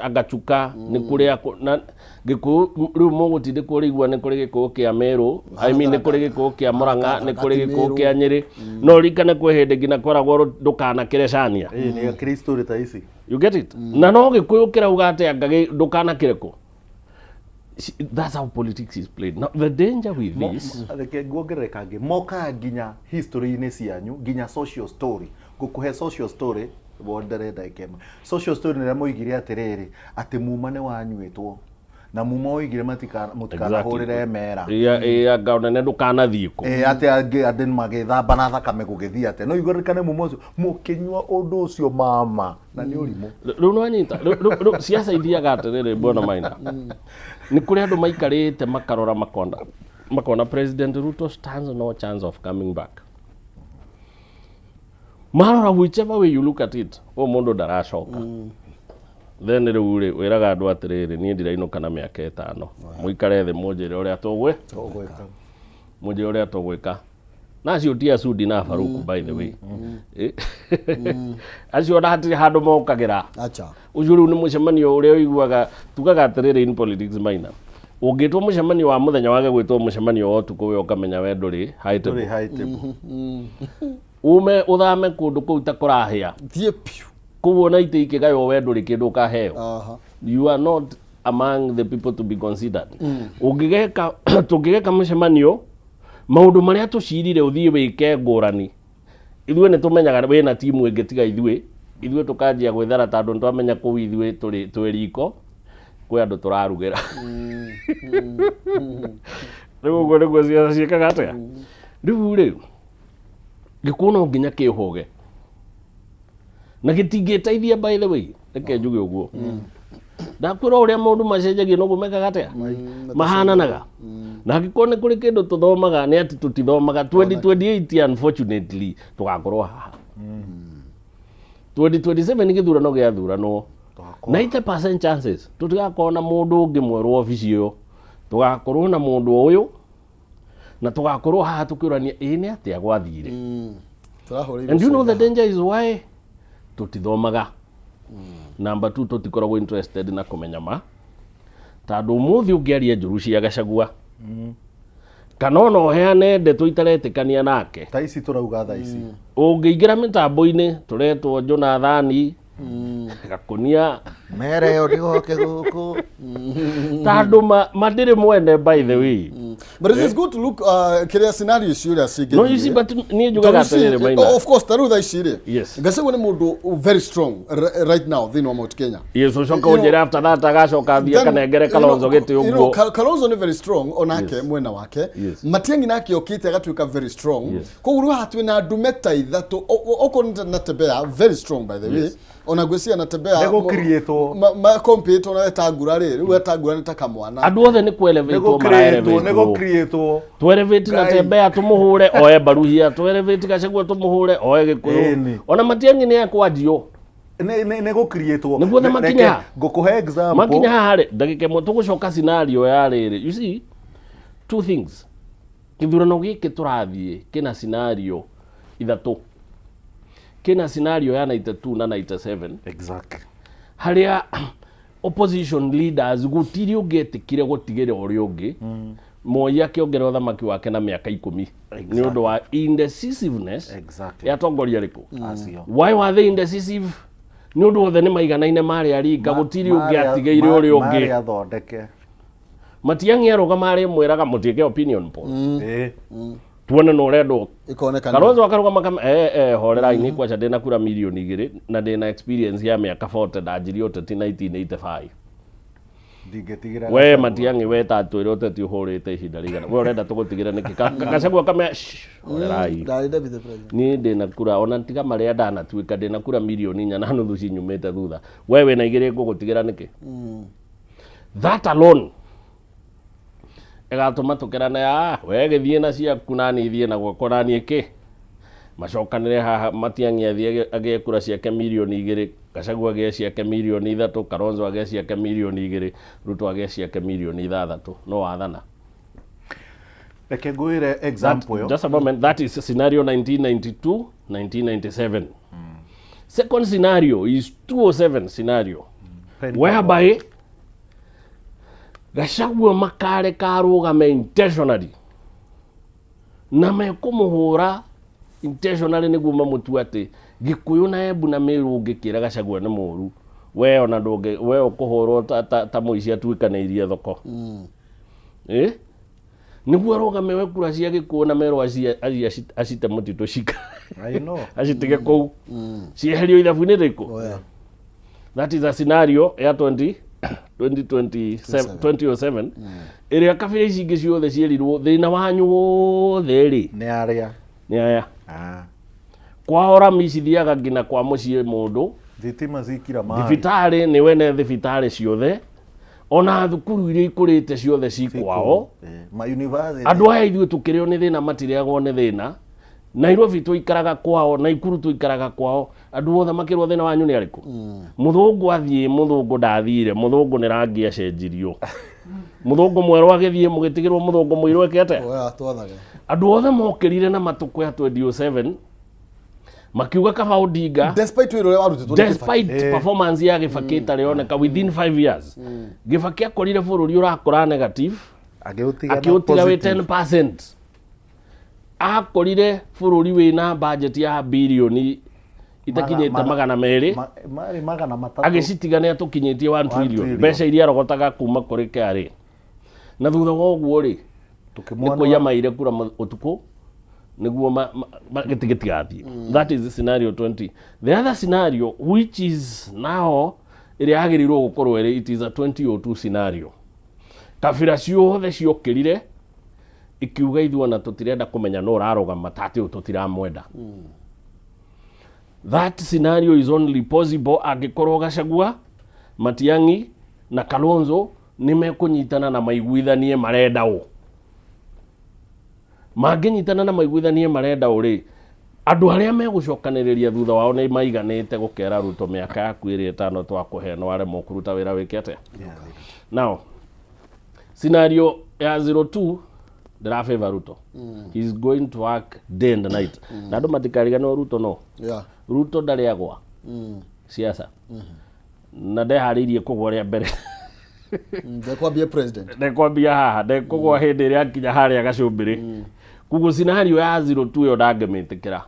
agachuka, nĩ kũrĩ na Gĩkũyũ. Rĩu mũgũtindĩkwo ũrĩigua nĩ kũrĩ Gĩkũyũ kĩa Meru, I mean, nĩ kũrĩ Gĩkũyũ kĩa Murang'a, nĩ kũrĩ Gĩkũyũ kĩa Nyĩrĩ. No ũririkane kwĩ hĩndĩ nginya kweragwo ndũkanakĩre cania. Ĩĩ, nĩ akĩrĩ story ta ici. You get it? Na no Gĩkũyũ kĩrauga atĩ anga ndũkanakĩre kũ. That's how politics is played. Now the danger with this, Reke nguongerere kangĩ. Mokaga nginya history-inĩ cianyu, nginya social story. Ngũkũhe social story wondere ndagĩka ĩmwe. Social story nĩ ĩrĩa moigire atĩrĩrĩ, atĩ muma nĩ wanyuĩtwo na muma oigire mũtikanahũrĩre mera. Ĩ anga nene ndũkanathiĩ kũ. Ĩ, atĩ angĩ andũ magĩthamba na thakame gũgĩthiĩ atĩa. No igorekane muma ũcio mũkĩnyua ũndũ ũcio mama na nĩ ũrimũ. Rĩu nĩwanyita. Rĩu ciaca ithiaga atĩrĩrĩ, bwana Maina, nĩ kũrĩ andũ maikarĩte makarora makona President Ruto stands no chance of coming back. Marora whichever way you look at it, ũyũ mũndũ ndaracoka. Then rĩu rĩ, wĩraga andũ atĩrĩrĩ, niĩ ndirainũka na mĩaka 5, mũikare thĩ mũnjĩre ũrĩa tũgwĩ Tũgwĩka. Mũnjĩre ũrĩa tũgwĩka. Na acio ti Asudi na Faruku, by the way. Acio ona hatirĩ handũ mokagĩra. Acha. Ũcio rĩu nĩ mũcemanio ũrĩa ũiguaga tugaga atĩrĩrĩ, in politics, Maina, ũngĩtwo mũcemanio wa mũthenya wage gwĩtwo mũcemanio wa ũtukũ, we ũkamenya we ndũrĩ high table. Ndũrĩ high table. Ume ũthame kũndũ kũu ta kũrahĩa. Thiĩ piũ. Kũu ona itĩ ikĩgaywo, we ndũrĩ kĩndũ ũkaheo. You are not among the people to be considered. Ũngĩgeka, tũngĩgeka mũcemanio, maũndũ marĩa tũcirire ũthiĩ wĩke ngũrani, ithuĩ nĩ tũmenyaga wĩna timu ĩngĩ tiga ithuĩ. Ithuĩ tũkanjia gwĩthara tondũ nĩ twamenya kũu ithuĩ tũrĩ twĩ riko, kwĩ andũ tũrarugĩra. Rĩu ũguo nĩguo ciaca ciĩkaga atĩa. Rĩu rĩ, Gĩkũyũ no nginya kĩhũge na gĩtingĩteithia. By the way, reke njuge ũguo, ndakwĩra ũrĩa maũndũ macenjagia noguo mekaga atĩa, mahananaga. Na angĩkorwo nĩ kũrĩ kĩndũ tũthomaga, nĩ atĩ tũtithomaga. 2028, unfortunately, tũgakorwo haha. 2027 gĩthurano gĩathuranwo, 90% chances tũtigakorwo na mũndũ ũngĩ mwerũ obici ĩyo. Tũgakorwo na mũndũ ũyũ na tũgakorwo haha tũkĩũrania, ĩ nĩ atĩa gwathire? Tũrahũrĩirwo. And you know the danger is why tũtithomaga. Number two, tũtikoragwo interested na kũmenya ma, tondũ ũmũthĩ ũngĩaria njũru cia Gachagua kana ona ũheane ndeto itaretĩkania nake, ta ici tũrauga thaa ici, ũngĩingĩra mĩtambo-inĩ tũretwo Jonathani gakũnia. Mere ĩyo ndĩgoke gũkũ. Tondũ mandĩrĩ mwene, by the way. But it is good to look kiria scenario icio ũrĩa cingĩthiĩ. No, you see, but niĩ njugaga atĩrĩrĩ, Maina. Of course, ta rĩu thaa ici rĩ, Yes. Gachagua nĩ mũndũ very strong right now thĩinĩ wa Mount Kenya. Yes, ũcoka ũnjĩre after that agacoka athiĩ akanengere Kalonzo gĩtĩ ũguo. Kalonzo nĩ very strong onake mwena wake. Matiang'i nake okĩte agatuĩka very strong. Koguo rĩu haha twĩna ndume ta ithatũ. Okorwo nĩ Natembeya, very strong, by the way. Ona ngwĩciria Natembeya Nĩ gũcreatwo. Ma compete ona Wetangula rĩ, rĩu Wetangula nĩ ta kamwana. Andũ othe nĩ nĩ kũ-elevatwo. gũcreatwo, nĩ Mara-elevatwo. gũcreatwo. Tũ-elevate Ngai. Natembeya tũmũhũre oe Mbaruhia, tũ-elevate Gachagua tũmũhũre oe Gĩkũyũ. Ĩni. Ona Matiang'i nĩ ekwanjio. Nĩ gũcreatwo. Nĩguo othe makinya Reke ngũkũhe example. Makinya haha rĩ, ndagĩka ĩmwe tũgũcoka scenario ya rĩrĩ. You see, two things, gĩthurano gĩkĩ tũrathiĩ kĩna scenario ithatũ. Kĩna scenario ya 92 na 97, harĩa opposition leaders gũtirĩ ũngĩetĩkire gũtigĩra ũrĩa ũngĩ. Moi akĩongerera ũthamaki wake na mĩaka 10 nĩ ũndũ wa indecisiveness ya atongoria arĩkũ. Acio. Why were they indecisive? Nĩ ũndũ othe nĩ maiganaine, marĩ aringa, gũtirĩ ũngĩ atigĩire ũrĩa ũngĩ. Marĩ athondeke. Matiang'i arũgama arĩ mwĩraga mũtiĩke opinion poll, tuone no ũrendwo. Ikoneka. Kalonzo akarũgama kama horerai, nĩ kwaca ndĩna kura mirioni 2 na ndĩna experience ya mĩaka 40, ndanjirie ũteti 1985. Ndingĩtigĩra We Gachagua. Matiang'i, we tatwĩre ũteti ũhũrĩte ihinda rĩigana, we ũrenda tũgũtigĩre nĩkĩ? Gachagua kamea, "Shh, horerai." Ndarĩ deputy president. Niĩ ndĩna kura ona tiga marĩa ndanatuĩka, ndĩna kura mirioni 4.5 cinyumĩte thutha, we wĩna 2, ngũgũtigĩra nĩkĩ? That alone ĩgatũma tũkerane, ah, we gĩthiĩ na ciaku nani thiĩ na gwakwa nani ĩkĩ macokanĩre haha. Matiang'i athiĩ agĩe kura ciake mirioni 2, Gachagua agĩe ciake mirioni 3, Kalonzo agĩe ciake mirioni 2, Ruto agĩe ciake mirioni 6, no wathana. Reke ngwĩre example ĩyo. Just a moment, that is scenario 1992 1997. Second scenario is 207 scenario, whereby Gachagua makareka arũgame intentionally na mekũmũhũra intentionally nĩguo mamũtue atĩ Gĩkũyũ na Embu na Meru ũngĩkĩra Gachagua nĩ mũru, we ona ndũngĩ, we ũkũhũrwo ta, ta, ta mũici atuĩkanĩirie thoko. Eh? Nĩguo arũgame we kura cia Gĩkũyũ na Meru acite mũtitũ cika I know. Acitige kũu cieherio ithabu-inĩ rĩrĩkũ? Oh, yeah. That is a scenario ya 20 2027, 2007, ĩrĩa kabira ici ingĩ ciothe ciĩrirwo thĩna wanyu wothe rĩ Nĩ arĩa. Nĩ aya. Ah. Kwao rami cithiaga nginya kwa mũciĩ mũndũ. Thitima cikira maĩ. Thibitarĩ nĩ wene, thibitarĩ ciothe ona thukuru iria ikũrĩte ciothe ci kwao. Ma university. Andũ aya ithuĩ tũkĩrĩo nĩ thĩna, matirĩagwo nĩ thĩna. Nairobi tũikaraga kwao, Naikuru tũikaraga kwao. Andũ othe makĩrwo thĩna wanyu nĩ arĩkũ? Mũthũngũ athiĩ, mũthũngũ ndathire, mũthũngũ nĩ rangi acenjirio, mũthũngũ mwerũ agĩthiĩ, mũgĩtigĩrwo mũthũngũ mũirũ eke atĩa? Oya, twathage. Andũ othe mokĩrire na matũkũ ya 2007 makiuga kaba Odinga despite wĩra ũrĩa warutĩtwo nĩ Kibaki. Despite performance ya Gĩbakĩ ĩtarĩ yoneka within 5 years. Gĩbakĩ akorire bũrũri ũrakũra negative, Agĩũtiga na akĩũtiga wĩ positive. 10%. Akorire bũrũri wĩna budget ya birioni itakinyĩte 200. Marĩ 300. Agĩcitiga nĩ atũkinyĩtie 1 trillion. Trillion. Mbeca iria arogotaga kuma kũrĩ KRA, na thutha wa ũguo rĩ, nĩ Tũkĩmwana. kũiya maire kura ũtukũ nĩguo gĩtĩ gĩtigathiĩ. That is the scenario 20. The other scenario, which is now ĩrĩa yagĩrĩirwo gũkorwo ĩrĩ, it is a 2002 scenario. Kabira ciothe ciokĩrire ikiuga ithuĩ ona tũtirenda kũmenya no ũrarũgama tatĩ ũyũ, tũtiramwenda. That scenario is only possible angĩkorwo Gachagua, Matiang'i na Kalonzo nĩ mekũnyitana na maiguithanie marenda ũ. Mangĩnyitana na maiguithanie marenda ũ rĩ, andũ arĩa megũcokanĩrĩria thutha wao nĩ maiganĩte gũkera Ruto, mĩaka yaku ĩrĩa 5 twakũhe no aremwo kũruta wĩra wĩke atĩa? Now, scenario ya 02 ndĩra favor Ruto. He is going to work day and night, na andũ matikariganĩrwo Ruto no Ruto ndarĩ agwa siasa na ndeharĩirie kũgwa rĩa mbere. Ndekwambia president. Ndekwambia haha, ndekũgwa hĩndĩ ĩrĩa akinya harĩa gacũmbĩrĩ. Koguo scenario ya 02 ĩyo ndangĩmĩtĩkĩra.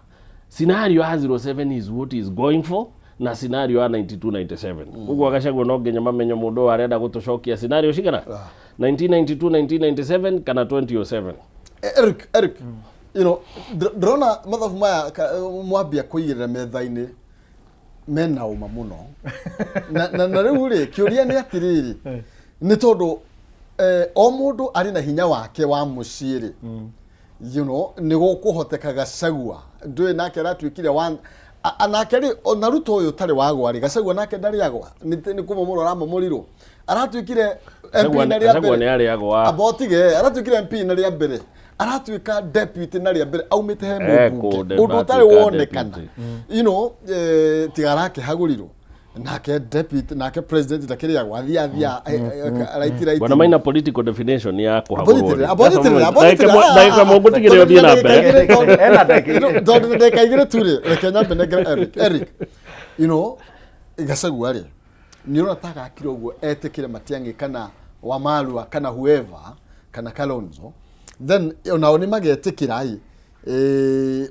Scenario ya 07 is what is going for, na scenario ya 92 97. Koguo Gachagua no nginya mamenye mũndũ ũyũ arenda gũtũcokia scenario cigana, 1992, 1997 kana 2007. Eric, Eric, ndĩrona mathabu maya mwambia kũigĩrĩra metha-inĩ mena ũma mũno, na rĩu rĩ, kĩũria nĩ atĩrĩrĩ, nĩ tondũ o mũndũ arĩ na hinya wake wa mũciĩ rĩ, nĩ gũkũhoteka Gachagua ndũĩ nake aratuĩkire wa nake rĩ, ona Ruto ũyũ ũtarĩ wagwa rĩ, Gachagua nake ndarĩ agwa, nĩ kũmomorwo aramomũrirwo, aratuĩkire MP na rĩa Gachagua mbere. nĩ arĩ agwa. Amba ũtige, aratuĩkire MP na rĩa mbere, aratuĩka deputy na rĩa mbere aumĩte he mũmbunge, kũndĩ ũndũ ũtarĩ ndatuĩka wonekana. Deputy. Tiga arakĩhagũrirwo nake deputy, nake president ndakĩrĩagwo, athia athia right right. Bwana Maina, political definition ya kũhagũrwo Abonyitĩrĩra, rĩ. abonyitĩrĩra, abonyitĩrĩra. Ndagĩka mũngũtigĩrĩra ũthiĩ na mbere. Ena ndagĩka 2. Tondũ ndagĩka 2 tu rĩ, reke nyambe nengere Eric. Eric, Gachagua rĩ, nĩ ũrona ta agakira ũguo etĩkĩre Matiang'i kana Wamalwa kana whoever kana Kalonzo, then onao nĩ magetĩkĩra ĩ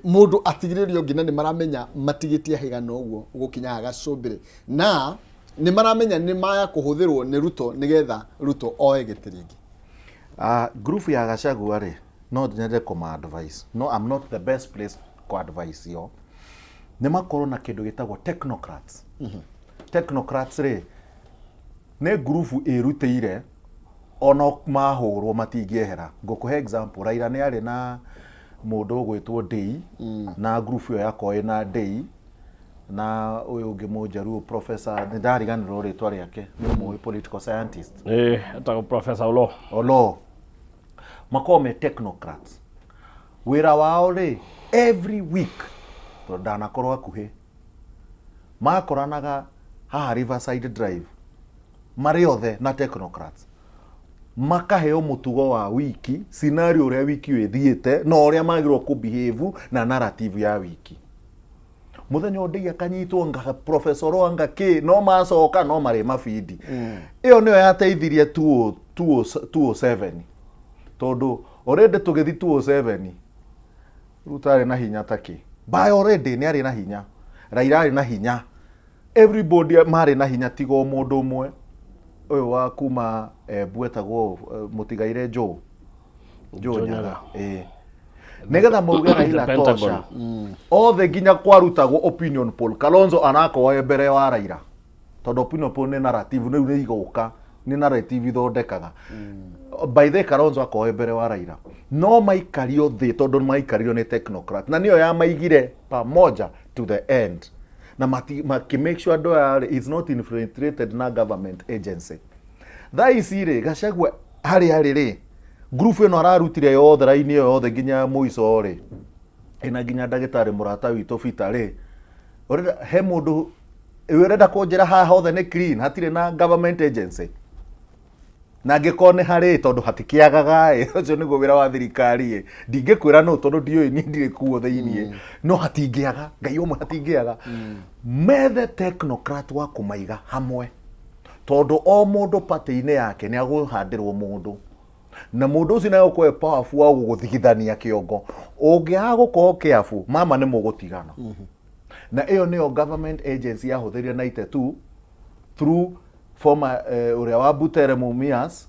mũndũ atigĩrĩrio nginya nĩ maramenya matigĩtie haigana ũguo gũkinya gacũmbĩrĩ, na nĩ maramenya nĩ maya kũhũthĩrwo nĩ Ruto nĩgetha Ruto oe gĩtĩ rĩngĩ? Group ya Gachagua rĩ, no nyende kũma advice, no I'm not the best place kũ advice yo. Nĩ makorwo na kĩndũ gĩtagwo technocrats. Technocrats rĩ, nĩ ngurubu ĩrutĩire ona mahũrwo matingĩehera. Ngũkũhe example, Raila nĩ arĩ na mũndũ ũgwĩtwo Ndei, na ngurubu ĩyo yakorwo ĩna Ndei na ũyũ ũngĩ mũnjaruo, professor, nĩ ndariganĩrwo rĩtwa rĩake, nĩ ũmũĩ, political scientist. Etagwo Professor Olo. Olo. Makorwo me technocrats, wĩra wao rĩ, every week, tondũ ndanakorwo hakuhĩ, makoranaga haha Riverside Drive marĩ othe na technocrats, makaheo mũtugo wa wiki, scenario ũrĩa wiki ĩyo ĩthiĩte na ũrĩa magĩrĩirwo kũ behave na narrative ya wiki. Muthenya ũndĩ akanyitwo nga professor anga kĩ no macoka no marĩ mabindi. Ĩyo nĩyo yateithirie 207 tondũ already tũgĩthi 207 Ruto arĩ na hinya takĩ. By already nĩ arĩ na hinya. Raila arĩ na hinya. Everybody marĩ na hinya tiga o mũndũ ũmwe ũyũ wa kuma Embu etagwo mũtigaire Joe Joe Nyaga. Ĩĩ. Nĩgetha mauge Raila tosha. Othe nginya kwarutagwo opinion poll Kalonzo anakorwo e mbere wa Raila tondũ opinion poll nĩ narrative rĩu nĩ igũka nĩ narrative ithondekaga. By the Kalonzo akorwo e mbere wa Raila no maikario thĩ tondũ maikario nĩ technocrat na nĩyo yamaigire pamoja to the end na maki make sure andũ aya rĩ is not infiltrated na government agency. Thaa ici rĩ Gachagua harĩa arĩ rĩ group ĩno ararutire yothe raini ĩyo yothe nginya mũico rĩ ĩna nginya ndagĩtarĩ mũrata witũ Peter rĩ ũrenda he mũndũ ũrenda kũnjĩra haha hothe nĩ clean hatirĩ na government agency na angĩkorwo nĩ harĩ tondũ hatikĩagaga ĩ ũcio nĩguo wĩra wa thirikari ĩ ndingĩkwĩra nũ tondũ ndiũĩ niĩ ndirĩ kuo thĩiniĩ no hatingĩaga ngai ũmwe hatingĩaga. Methe technocrat wa kũmaiga hamwe tondũ o mũndũ party-inĩ yake nĩ agũhandĩrwo mũndũ na mũndũ ũcio nĩ agũkorwo e powerful wa gũgũthigithania kĩongo ũngĩaga gũkorwo careful mama nĩ mũgũtigana. Na ĩyo nĩyo government agency yahũthĩrire 92 through former ũrĩa wa Butere Mumias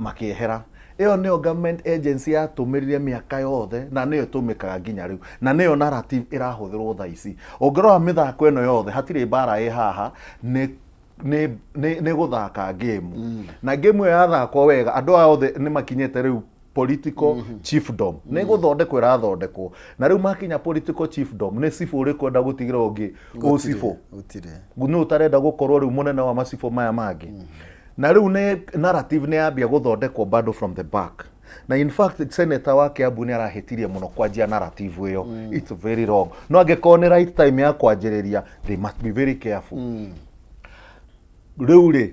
makĩehera. Ĩyo nĩyo government agency yatũmĩrire mĩaka yothe na nĩyo ĩtũmĩkaga nginya rĩu na nĩyo narrative ĩrahũthĩrwo thaa ici. Ũngĩrora mĩthako ĩno yothe hatirĩ mbara ĩ haha nĩ nĩ gũthaka game. Na game ĩyo yathakwo wega andũ aya othe nĩ makinyĩte rĩu political chiefdom. Nĩ gũthondekwo ĩrathondekwo na rĩu makinya political chiefdom nĩ cibũ ũrĩkũ enda gũtigĩra ũngĩ ũcibũ nĩ ũtarenda gũkorwo rĩu mũnene wa macibũ maya mangĩ. Na rĩu nĩ narrative nĩ yambia gũthondekwo bado from the back. Na in fact senator wa Kiambu nĩ arahĩtirie mũno kwanjia narrative ĩyo. It's very wrong. No angĩkorwo nĩ right time ya kwanjĩrĩria they must be very careful. Rĩu rĩ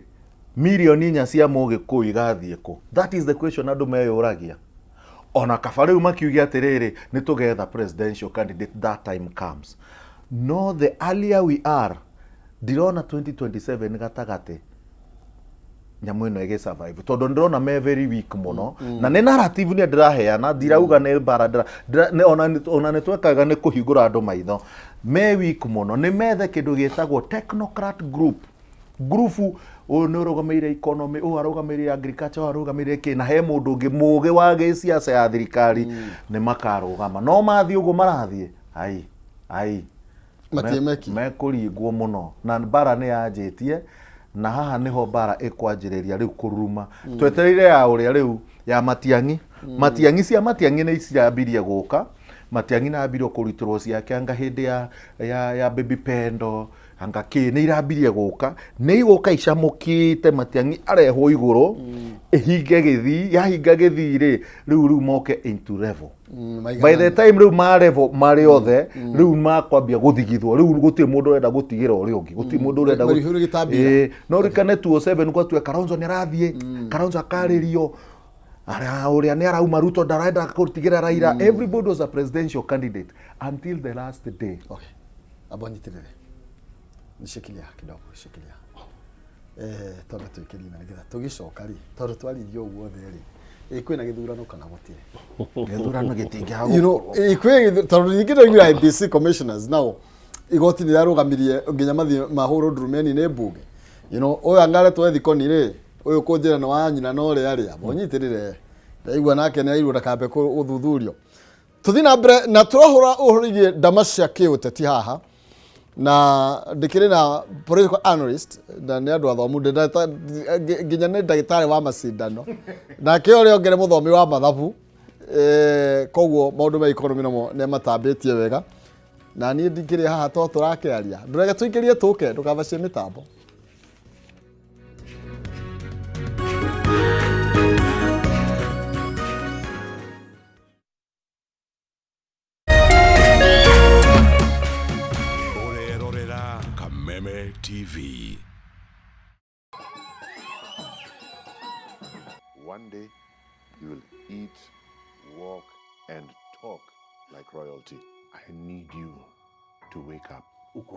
mirioni inya cia mũgĩkũyũ igathiĩ kũ? That is the question andũ meyũragia. Ona kaba rĩu makiuge atĩrĩrĩ nĩ tũgetha presidential candidate that time comes. No the earlier we are ndirona 2027 gatagatĩ nyamũ ĩno ĩgĩ survive tondũ ndĩrona me very weak mũno. Na nĩ narrative nĩ ndĩraheana ndirauga nĩ mbara ona nĩ twekaga nĩ kũhingũra andũ maitho. Me weak mũno nĩ methe kĩndũ gĩtagwo technocrat group. Ngurubu ũyũ nĩ ũrũgamĩrĩire economy ũyũ arũgamĩrĩire agriculture ũyũ arũgamĩrĩire kĩ na he mũndũ ũngĩ mũgĩ wa gĩciaca ya thirikari nĩ makarũgama. No mathiĩ ũguo marathiĩ ai ai mekũringwo mũno. Na mbara nĩ yanjĩtie na haha nĩho mbara ĩkwanjĩrĩria rĩu kũruruma. Twetereire ya ũrĩa rĩu ya Matiang'i. Matiang'i cia Matiang'i nĩ ciambirie gũka. Matiang'i nĩ ambirie kũrutĩrwo ciake anga hĩndĩ ya Baby Pendo anga kĩ nĩ irambirie gũka. Nĩ igũka icamũkĩte Matiang'i arehwo igũrũ ĩhinge gĩthii yahinga gĩthii rĩ rĩu moke into level. By the time rĩu ma level marĩ othe rĩu makwambia gũthigithwo rĩu gũtirĩ mũndũ ũrenda gũtigĩra ũrĩa ũngĩ gũtirĩ mũndũ ũrenda no rikane 207 gwatue Kalonzo nĩ arathiĩ Kalonzo akarĩrio ũrĩa nĩ arauma Ruto ndarenda gũtigĩra Raila. Everybody was a presidential candidate until the last day. Okay. Abo nyitĩrĩre. Nishikilia kidogo, shikilia. Twambe twĩkĩrie na nĩgetha tũgĩcoka rĩ, tondũ twaririe ũguo othe rĩ, ĩ kwĩna gĩthurano kana gũtirĩ? Gĩthurano gĩtingĩaga You know, ĩ kwĩ tondũ ningĩ ndaiguire IEBC commissioners nao igoti nĩ rĩarũgamirie nginya mathiĩ mahũrwo ndurumeni nĩ mbunge. You know, ũyũ angaretwo ethikoni rĩ, ũyũ kũnjĩra nĩ wa nyina na ũrĩa rĩ, amba ũnyitĩrĩre. Ndaigua nake nĩ airwo ndakambe gũthuthurio. Tũthiĩ na mbere na tũrahũra ũhoro wĩgiĩ ndama cia kĩũteti haha na ndĩkĩrĩ na political analyst na nĩ andũ athomu nginya nĩ ndagĩtarĩ wa macindano nake ũrĩa ũngĩ nĩ mũthomi wa mathabu koguo maũndũ ma economy namo nĩ matambĩtie wega na niĩ ndingĩrĩ haha to tũrakĩaria ndũrege tũingĩrie tũke ndũkabacie mĩtambo. Kameme TV. One day, you will eat, walk, and talk like royalty. I need you to wake up. Uko.